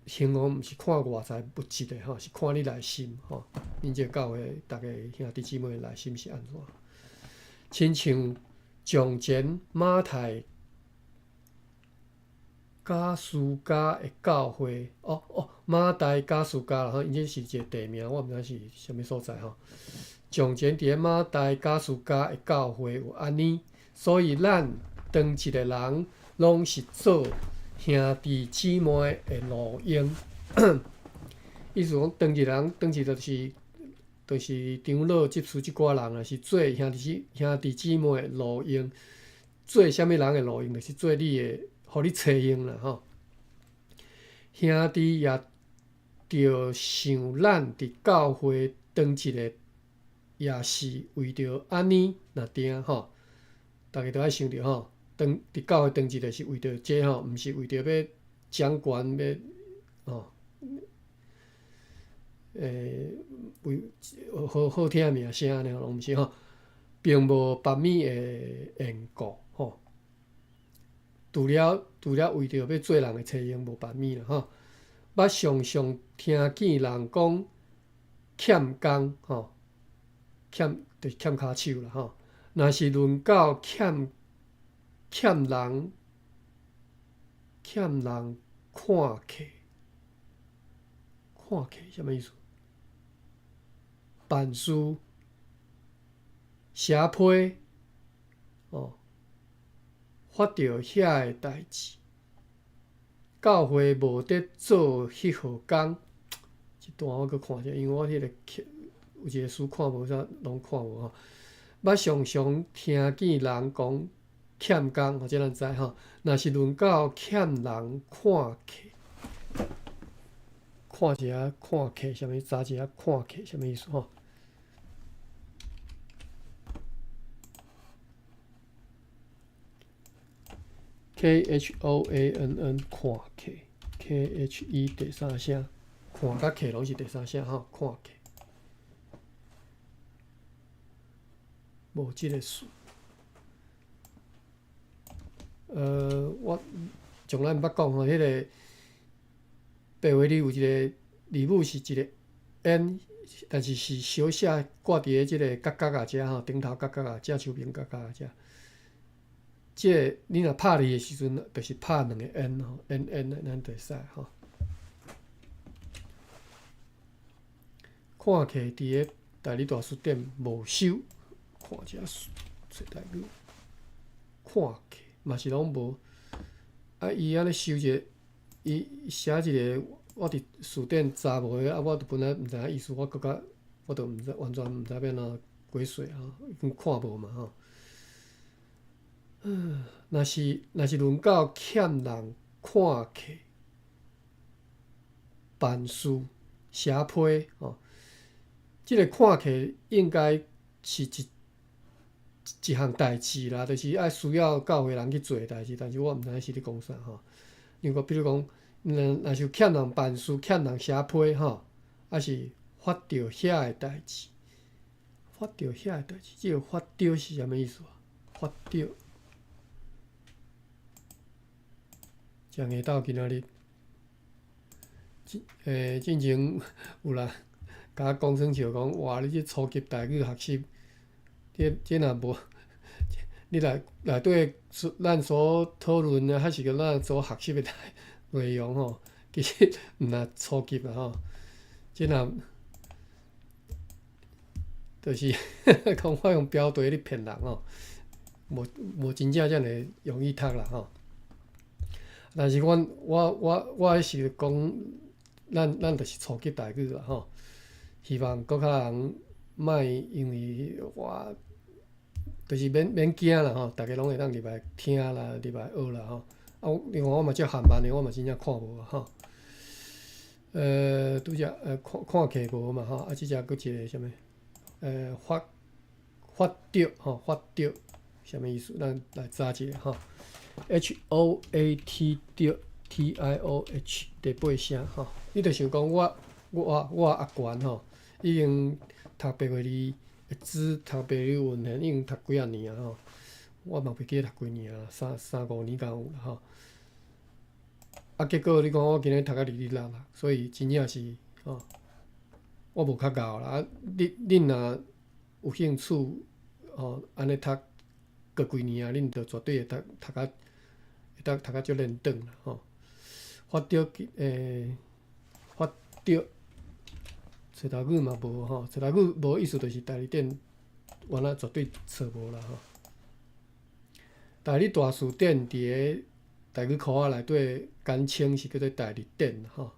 興旺毋是看外在物質的吼，是看你內心吼。恁這個教會逐个兄弟姊妹內心是按怎？親像從前馬太加斯加的教會，哦哦，馬代加斯加啦吼，𪜶這是一個地名，我毋知是啥物所在吼。從前佇咧馬代加斯加的教會有按呢，所以咱當一個人攏是做兄弟姊妹的路用。意思講，當一個人，當一就是就是長老執事這寡人啊，是做兄弟姊兄弟姊妹的路用，做啥物人的路用，就是做你的，予你揣用啦吼。兄弟也著想咱佇教會當一个，也是為著按呢若定吼，逐家都愛想著吼，當佇教會當一个是為著這吼，毋是為著欲掌權欲吼。欸，為好好聽名聲按呢，攏毋是吼，並無別物的緣故吼。除了除了為著欲做人的揣用，無別物啦吼。捌常常聽見人講欠工吼，欠就是欠跤手啦吼。若是論到欠欠人欠人看客，看客啥物意思？辦事、寫批，哦，發著遐个代誌，教會無得做彼號工。這段我閣看一下，因為我彼個有一個書看無啥，攏看無吼。捌常常聽見人講欠工，吼，這咱知吼。若是論到欠人看客，看一下看客啥物，查一下看客啥物意思吼？ K H O A N N 看客，K H E 第三聲，看佮客攏是第三聲吼，看客，無這个詞。我從來毋捌講吼，彼个白話字有一个字母是一个 N，但是是小寫掛佇咧這个角角仔遮吼，頂頭角角仔，正手邊角角仔遮。這个你若拍字的時陣，就是拍兩個 N 吼，N N 咱就會使吼。看客佇咧代理大辭典無收，看一下揣台語，看客嘛是攏無。啊，伊按呢收一個，伊寫一個，我佇辭典查無的，啊，我就本來毋知影意思，我閣較，我就毋知完全毋知欲按怎解釋吼，已經看無嘛吼。若是論到欠人看客辦事寫批吼，這个看客應該是一項代誌啦，就是愛需要教會人去做的代誌，但是我毋知影是咧講啥吼。因為比如講，若是有欠人辦事、欠人寫批吼，抑是發著遐的代誌，發著遐的代誌，這个發著是啥物意思啊？發著。誠下晝今仔日，進前有人共我講耍笑講，哇！你這初級台語學習，這若無，你內底咱所討論的，還是講咱所學習的內容吼，其實毋若初級啦吼，這若就是講我用標題咧騙人吼，無真正遮爾容易讀啦吼。但是阮我是講，咱就是初級台語啦吼，希望閣較人莫因為我，就是免驚啦吼，逐家攏會當入來聽啦，入來學啦吼。啊，另外我嘛足含慢的，我嘛真正看無吼。拄則看客無嘛吼，啊，這隻閣一个啥物？發著吼，發著，啥物意思？咱來查一下吼。H O A T 著 T I O H 第八聲吼，你著想講我阿權吼，已經讀白話字，只讀白話文獻已經讀幾仔年啊吼，我嘛袂記得讀幾年啊，三五年敢有啦吼。啊，結果你看我今日讀甲哩哩啦啦，所以真正是吼，我無較𠢕啦。啊，恁若有興趣吼，按呢讀閣幾年啊，恁就絕對會讀甲。讀甲足輪轉啦吼，發著發著，揣頭語嘛無吼，揣頭語無意思，就是代理典原來絕對錯無啦吼。代理大辭典佇个台語庫仔內底簡稱是叫做代理典吼。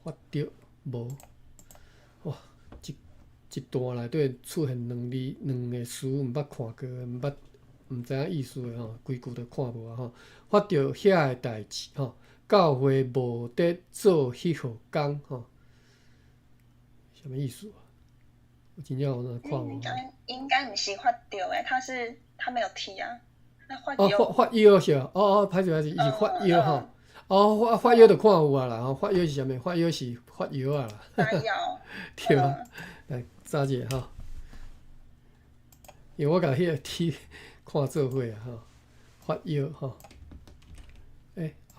發著無，哇！一段內底出現兩字兩个詞，毋捌看過，毋捌。毋知影意思的吼，規句都看無啊吼。發著遐的代誌吼，教會無佇做彼號工吼，啥物意思啊？我真正有哪看無？應該毋是發著的，他沒有提啊。那發哦，發藥是哦，哦，歹勢歹勢，伊是發藥吼。哦，發藥就看有啊啦，吼，發藥是啥物？發藥是發藥啊啦。發藥。對啊，來查一下吼。因為我共彼个 T 看做伙啊吼，發藥吼，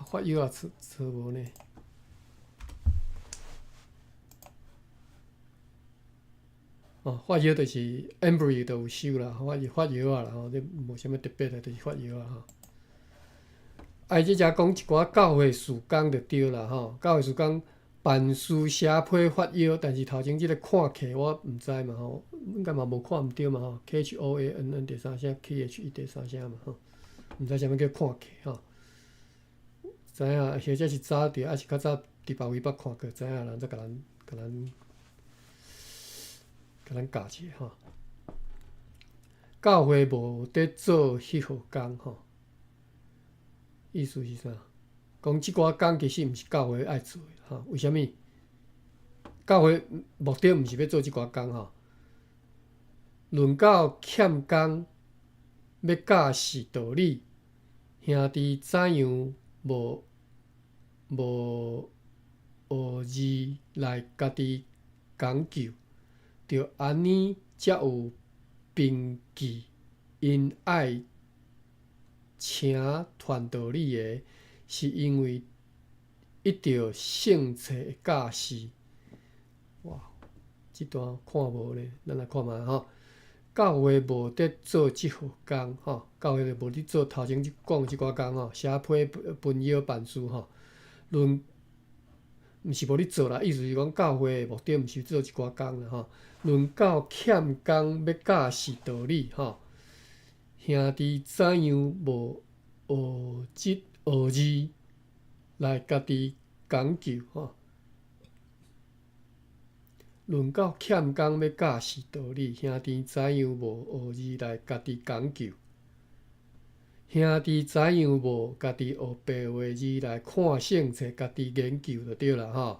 發藥也錯無呢？哦，發藥就是 Embree 就有收啦，發藥啊啦吼，這無啥物特別的，就是發藥啊吼。啊，伊這只講一寡教會事工就對啦吼，教會事工辦事寫批發藥，但是頭前這個看客我毋知嘛吼，應該嘛無看毋對嘛吼，K H O A N N 第三聲，K H E 第三聲嘛吼，毋知啥物叫看客吼，知影或者是早著，抑是較早佇別位捌看過，知影人才共咱教一下吼。教會無佇做彼號工吼，意思是啥？講這寡工其實毋是教會愛做的吼，為啥物？教會目的毋是欲做這寡工吼。論到欠工欲教示道理，兄弟怎樣無無學字來家己講究，著按呢才有憑據。𪜶愛請傳道理的，是因為得著聖冊的教示。哇，這段看無呢，咱來看覓吼。教會無佇做這號工吼，教會就無佇做頭前講這寡工吼，寫批分藥辦事吼，論毋是無咧做啦，意思是講教會的目的毋是做這寡工啦吼。論到欠工欲教示道理吼，兄弟怎樣無學這學字來家己講究吼？論到欠工欲教示道理，兄弟怎樣無學字來家己講究？兄弟怎樣無家己學白話字來看聖冊，家己研究就對啦吼。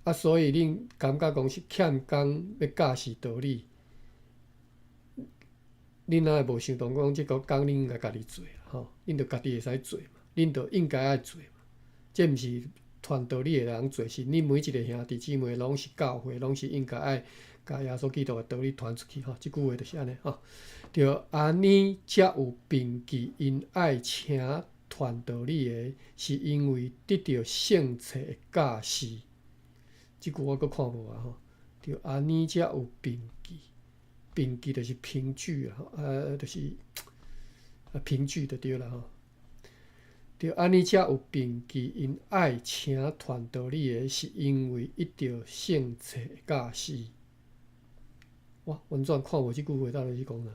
啊，所以恁感覺講是欠工欲教示道理，恁哪會無想到講這個工恁應該家己做吼？恁著家己會使做嘛，恁著應該愛做嘛。這毋是傳道理的人做，是恁每一個兄弟姊妹攏是教會，攏是應該愛共耶穌基督的道理傳出去吼。這句話就是按呢吼。著按呢才有憑據，𪜶愛請傳道理的，是因為得著聖冊的教示。這句我閣看無啊吼。著按呢才有憑據，憑據就是憑據啊，就是啊憑據就對啦吼。著按呢才有憑據，𪜶愛請傳道理的，是因為得著聖冊的教示。我完全看無這句話到底是講啥。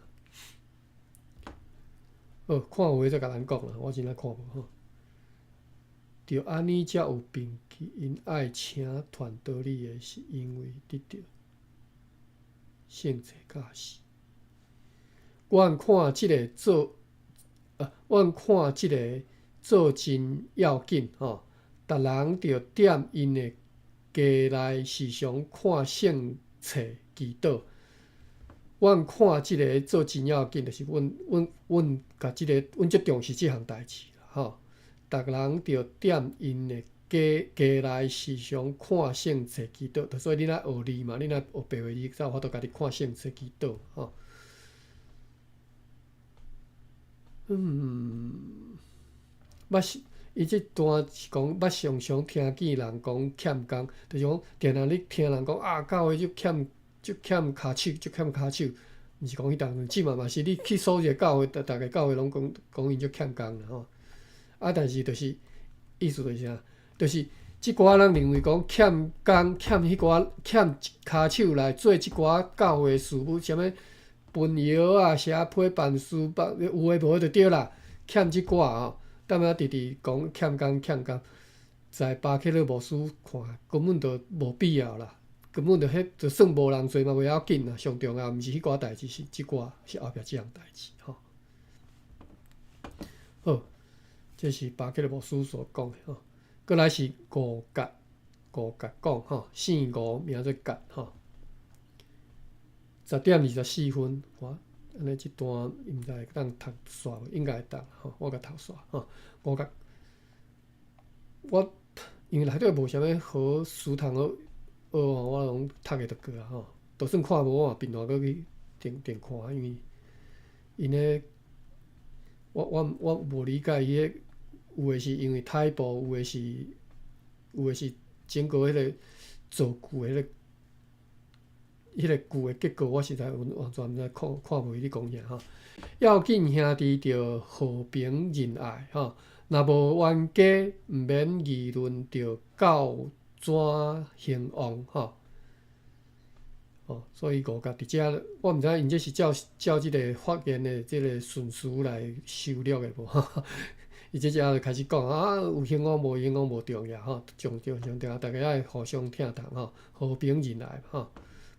好，看有的再共咱講啦，我真正看無吼。著按呢才有憑據，𪜶愛請傳道理的，是因為得著聖冊教示。阮看這个做，啊，阮看這个做真要緊吼。逐人著踮𪜶的家內時常看聖冊祈禱。阮看這个做真要緊，就是阮阮阮共這个，阮足重視這項代誌吼。逐人著踮𪜶的家家內時常看聖冊祈禱，所以恁愛學字嘛，恁愛學白話字，才有法度家己看聖冊祈禱吼。嗯，捌是伊這段是講捌常常聽見人講欠工，就是講定定咧聽人講啊，教會足欠足欠跤手，足欠跤手，毋是講彼當陣，這馬嘛是你去蒐一个教會，逐逐个教會攏講講𪜶足欠工啦吼。啊，但是就是意思就是啥，就是這寡人認為講欠工欠彼寡欠跤手來做這寡教會事務，啥物分藥啊、寫批辦事、辦有的無的就對啦，欠這寡吼，踮遐直直講欠工欠工，在巴克勒牧師看，根本就無必要啦，根本就彼就算無人做嘛袂要緊啦，上重要毋是彼寡代誌，是這寡是後壁這項代誌吼。好。這是巴克勒牧師所講的吼，閣來是吳節，吳節講吼，姓吳名做節吼。10點24分，我按呢這段毋知會當讀煞無？應該會當吼，我共讀煞吼。吳節，我因為內底無啥物好書通好學吼，我攏讀的就過啊吼。就算看無，我嘛貧惰閣去定定看，因為𪜶咧，我我我無理解伊个。有的是因為 typo，有的是有的是整個彼个造句的彼个彼个句的結構，我實在完完全毋知看看袂咧講啥吼。要緊兄弟著和平仁愛吼，若無冤家，毋免議論著教怎興旺吼。哦，所以吳節佇遮，我毋知𪜶這是照照這个發言的這個順序來收錄的無？伊這遮就開始講啊，有興旺無興旺無重要吼，上重上重要，逐家愛互相疼痛吼，和平仁愛吼，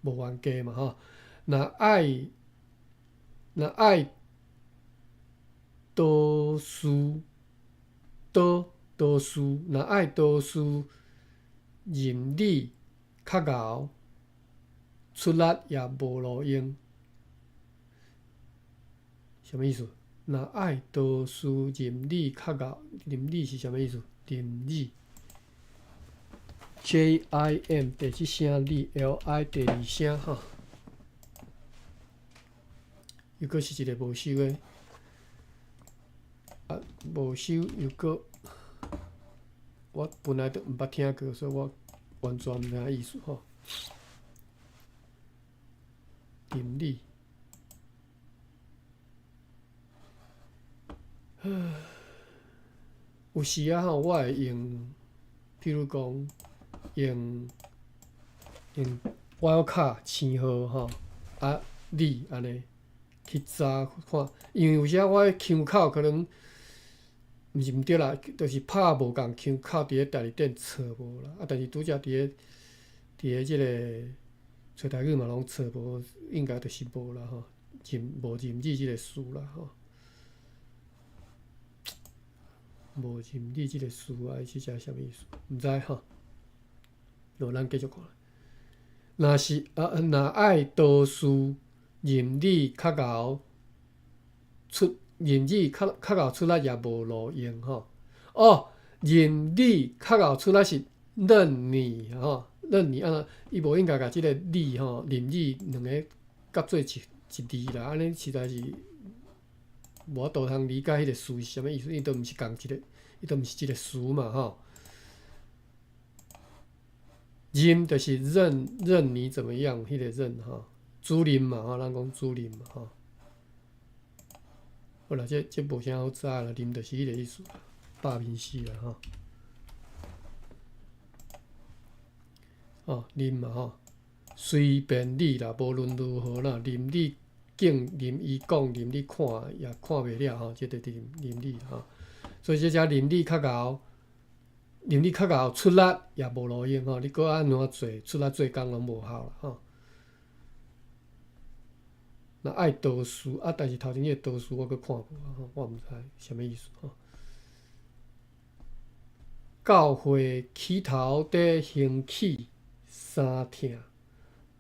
無冤家嘛吼。若愛若愛多事多多事，若愛多事認理較𠢕，出力也無路用。啥物意思？若愛多事任你較𠢕，任你是啥物意思？任你。JIM 第一聲，你 LI 第二聲，吼。又閣是一个無收的，啊，無收又閣，我本來都毋捌聽過，所以我完全毋知影意思吼。任你。有時仔吼，我會用，譬如講，用用 wildcard 星號吼，啊，你按呢去查看，因為有時仔我的腔口可能毋是毋對啦，就是拍無仝腔口佇咧台字典揣無啦，啊，但是拄才佇咧這个揣台語嘛攏揣無，應該就是無啦吼，任無任你這个詞啦吼。無任你這个詞啊，伊這是啥物意思？毋知吼。好，咱繼續看。若是啊，若愛多事任你較𠢕出，任你較較𠢕出力也無路用吼。哦，任你較𠢕出力是任你吼，任你啊，伊無應該共這个你吼，任你兩个合做一一字啦，按呢實在是無法度通理解彼个詞是啥物意思，伊都毋是仝一个，伊都毋是一个詞嘛吼。任就是任任你怎麼樣，彼个任吼，主任嘛吼，咱講主任嘛吼。好啦，這這無啥好查啦，任就是彼个意思啦，百面詞啦吼。哦，任嘛吼，隨便你啦，無論如何啦，任你見，任伊講，任你看，也看袂了吼，這就是任任你吼。所以這只任你較𠢕，任你較𠢕出力也無路用吼，你閣按怎做，出力做工攏無效啦吼。若愛多事啊，但是頭前彼個多事我閣看無吼，我毋知啥物意思吼。教會起頭佇興起三疼，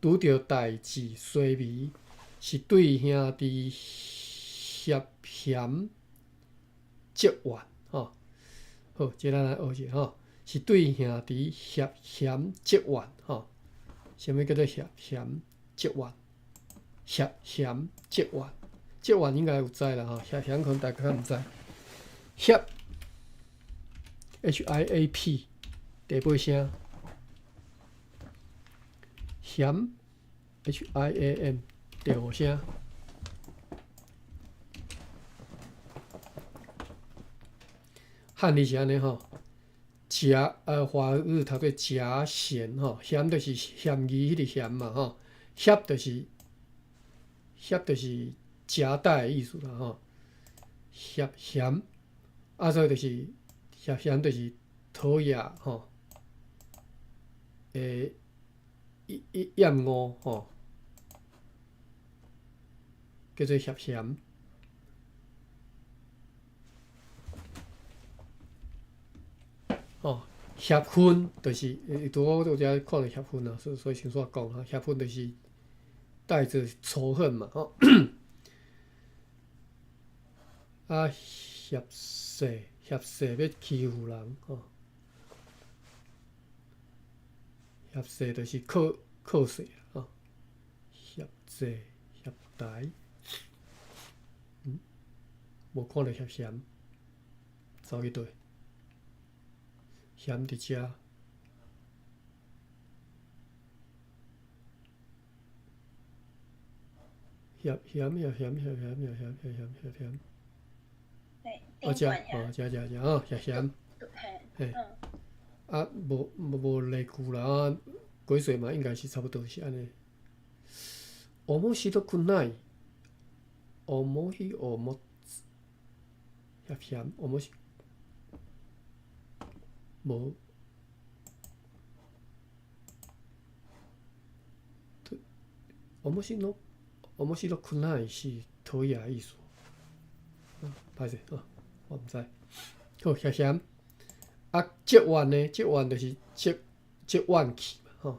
拄著代誌衰微，是對兄弟涉嫌積怨吼。好，這咱來學者吼，是對兄弟涉嫌積怨吼。啥物叫做涉嫌積怨？涉嫌積怨，積怨應該有知啦吼，涉嫌可能大家較毋知。涉 HIAP 第八聲，嫌 HIAM 第五聲。漢字是按呢吼，夾華語讀做夾嫌吼，嫌就是嫌疑彼个嫌嘛吼，挾就是挾就是夾帶的意思啦吼，涉嫌啊，所以就是涉嫌就是討厭吼，厭厭惡吼，叫做涉嫌。哦，挾恨就是，拄好我拄才看著挾恨啊，所所以先煞講哈，挾恨就是帶著仇恨嘛，吼。啊，挾勢，挾勢欲欺負人，吼。挾勢就是靠靠勢，吼。挾勢，挾台，嗯，無看著挾嫌，走去佗？嫌佇遮，嫌嫌嫌嫌嫌嫌嫌嫌嫌嫌嫌。哦，遮，哦，遮遮遮，吼，涉嫌。嘿。啊，無無無例句啦，啊，鬼水嘛，應該是差不多是按呢。面白くない。思いを持つ。涉嫌，面白。無，面白面白くない是討厭的意思。啊，歹勢啊，我毋知。好，涉嫌。啊，積怨呢？積怨就是積積怨氣嘛，吼。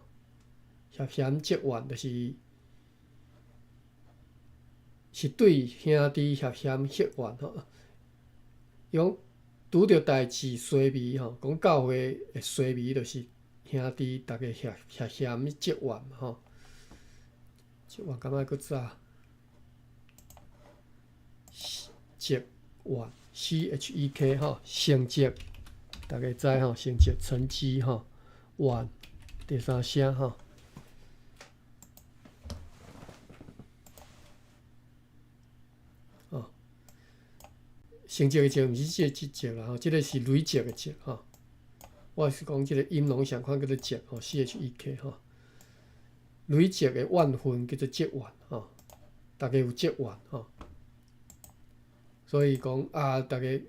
涉嫌積怨就是是對兄弟挾嫌結怨吼。伊講拄著代誌衰微吼，講教會的衰微就是兄弟逐家挾挾嫌積怨吼。積怨敢愛閣早？積怨 CHEK 吼，成績，逐家知吼，成績成績吼，怨第三聲吼。哦，成績的績毋是這個積啦吼，這個是累積的積吼。我是講這個音攏相款叫做積吼，CHEK 吼。累積的怨恨叫做積怨吼，逐家有積怨吼。所以講啊，逐家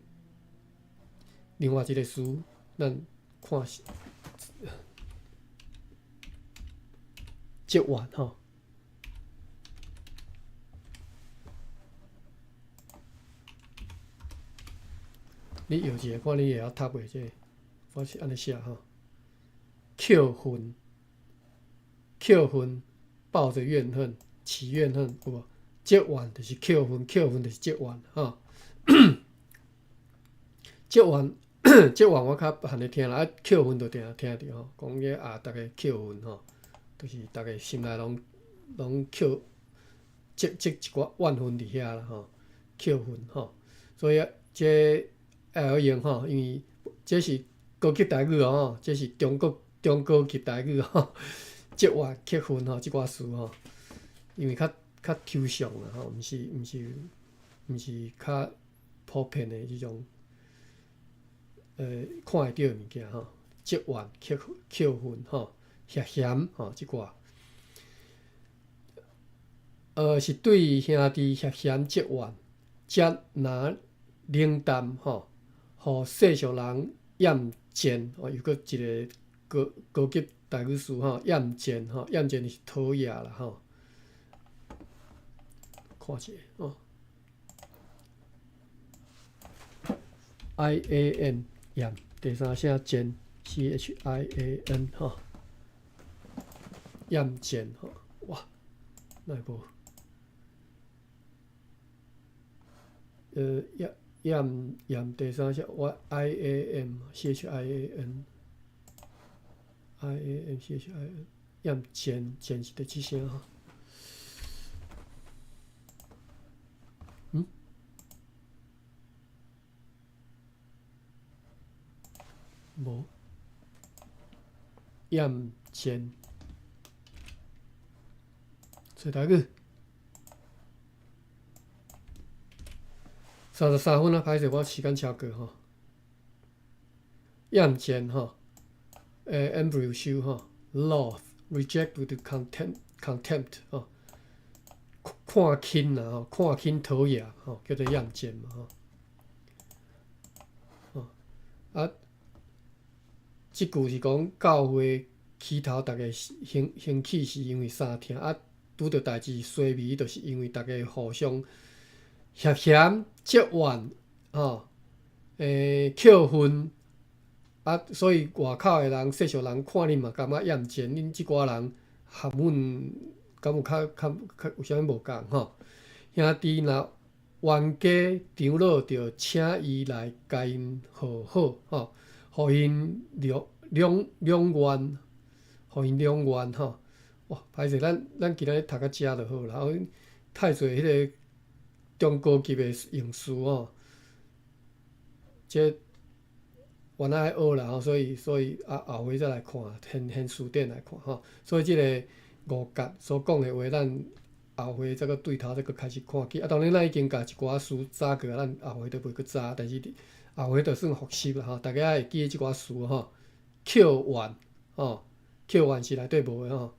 另外一個詞，咱看是積怨吼。你搖一下看你會曉讀袂？這個我是按呢寫吼，扣恨，扣恨，抱著怨恨，起怨恨，有無？積怨就是扣恨，扣恨就是積怨吼。積怨，積怨我較罕咧聽啦，啊，扣恨就定聽著吼，講這啊，逐家扣恨吼，就是逐家心內攏攏扣積積一寡怨恨佇遐啦吼，扣恨吼，所以這會曉用吼，因為這是高級台語哦，這是中國中高級台語吼，積怨扣恨吼，這寡詞吼，因為較較抽象啦吼，毋是毋是毋是較普遍的這種，看會著的物件吼，積怨、扣扣恨吼、挾嫌吼，這寡，是對兄弟挾嫌積怨，才若冷淡吼，予世俗人厭賤哦，又閣一個高高級台語詞吼，厭賤吼，厭賤是討厭啦吼。看一下哦，IAN 厭，第三聲賤，CHIAN 吼，厭賤吼，哇，哪會無？厭厭厭第三聲，我 IAM CHIAN IAM CHIN 厭賤賤是第七聲吼。嗯？無厭賤，找台語。33分啊，歹勢，我時間超過吼。厭賤吼，欸，Ambrose 吼，loathe reject with contempt contempt 吼，看輕啦吼，看輕討厭吼，叫做厭賤嘛吼。吼啊，這句是講教會起頭，逐家興興起是因為相疼啊，拄著代誌衰微，就是因為逐家互相挾嫌、積怨，吼，欸，扣恨啊，所以外口的人、世俗人看恁嘛，感覺厭賤，恁這寡人和阮敢有較較較有啥物無仝吼？兄弟若冤家長老著請伊來共𪜶和好，吼，予𪜶兩兩兩願，予𪜶兩願吼。哇，歹勢，咱咱今仔日讀到遮就好啦。太濟彼個中高級的用詞吼，這原來愛學啦吼，所以所以啊後回再來看，現現辭典來看吼。所以這個五節所講的話，咱後回再閣對頭再閣開始看起。啊，當然咱已經共一寡詞查過，咱後回都袂閣查，但是後回就算複習啦吼。大家會記得這寡詞吼，扣怨吼，扣怨是內底無的吼。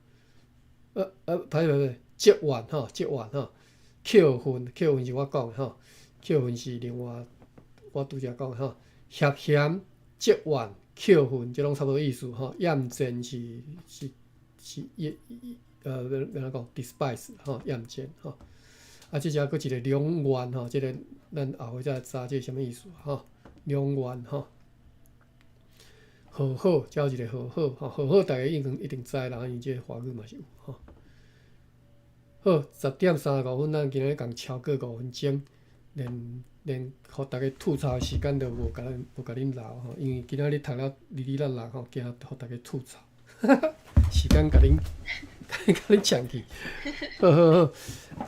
歹勢歹勢，積怨吼，積怨吼，扣恨扣恨是我講的吼，扣恨是另外我拄才講的吼，挾嫌、積怨、扣恨，這攏差不多意思吼。厭賤是是是厭欲按怎講？despise 吼，厭賤吼。啊，這只閣一個兩願吼，這個咱後回再來查這是啥物意思吼？兩願吼，和好，才有一個和好吼，和好，大家應該一定知啦，因為這個華語嘛是有吼。好，10點35分，咱今日共超過5分鐘，連予逐家吐槽的時間都無共恁留吼，因為今仔日讀了哩哩啦啦吼，驚予逐家吐槽，時間共恁搶去。好好好，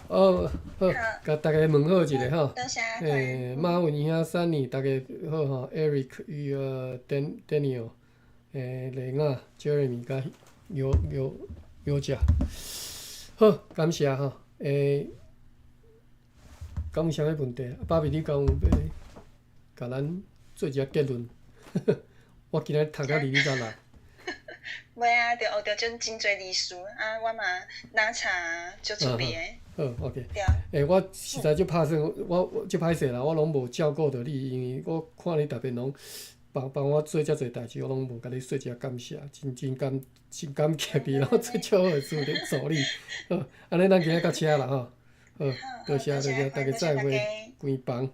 哦好，共逐家問好一下吼。多謝。欸，馬文兄、Sunny，逐家好吼，Eric 與Daniel，雷亞、Jeremy 佮尤尤尤佳，好，感謝吼。欸，敢有啥物問題？芭比，你敢有欲共咱做一下結論？我今日讀甲哩哩啦啦。袂啊，著學著真真濟歷史啊，我嘛奶茶足趣味的。好，OK。對。欸，我實在足拍算，我足歹勢啦，我攏無照顧著你，因為我看你逐遍攏幫幫我做遮濟代誌，我攏無共你說一下感謝，真感激你，然後做足好的助理。好，按呢咱今仔到遮啦吼。好，多謝多謝，逐家再會，關房。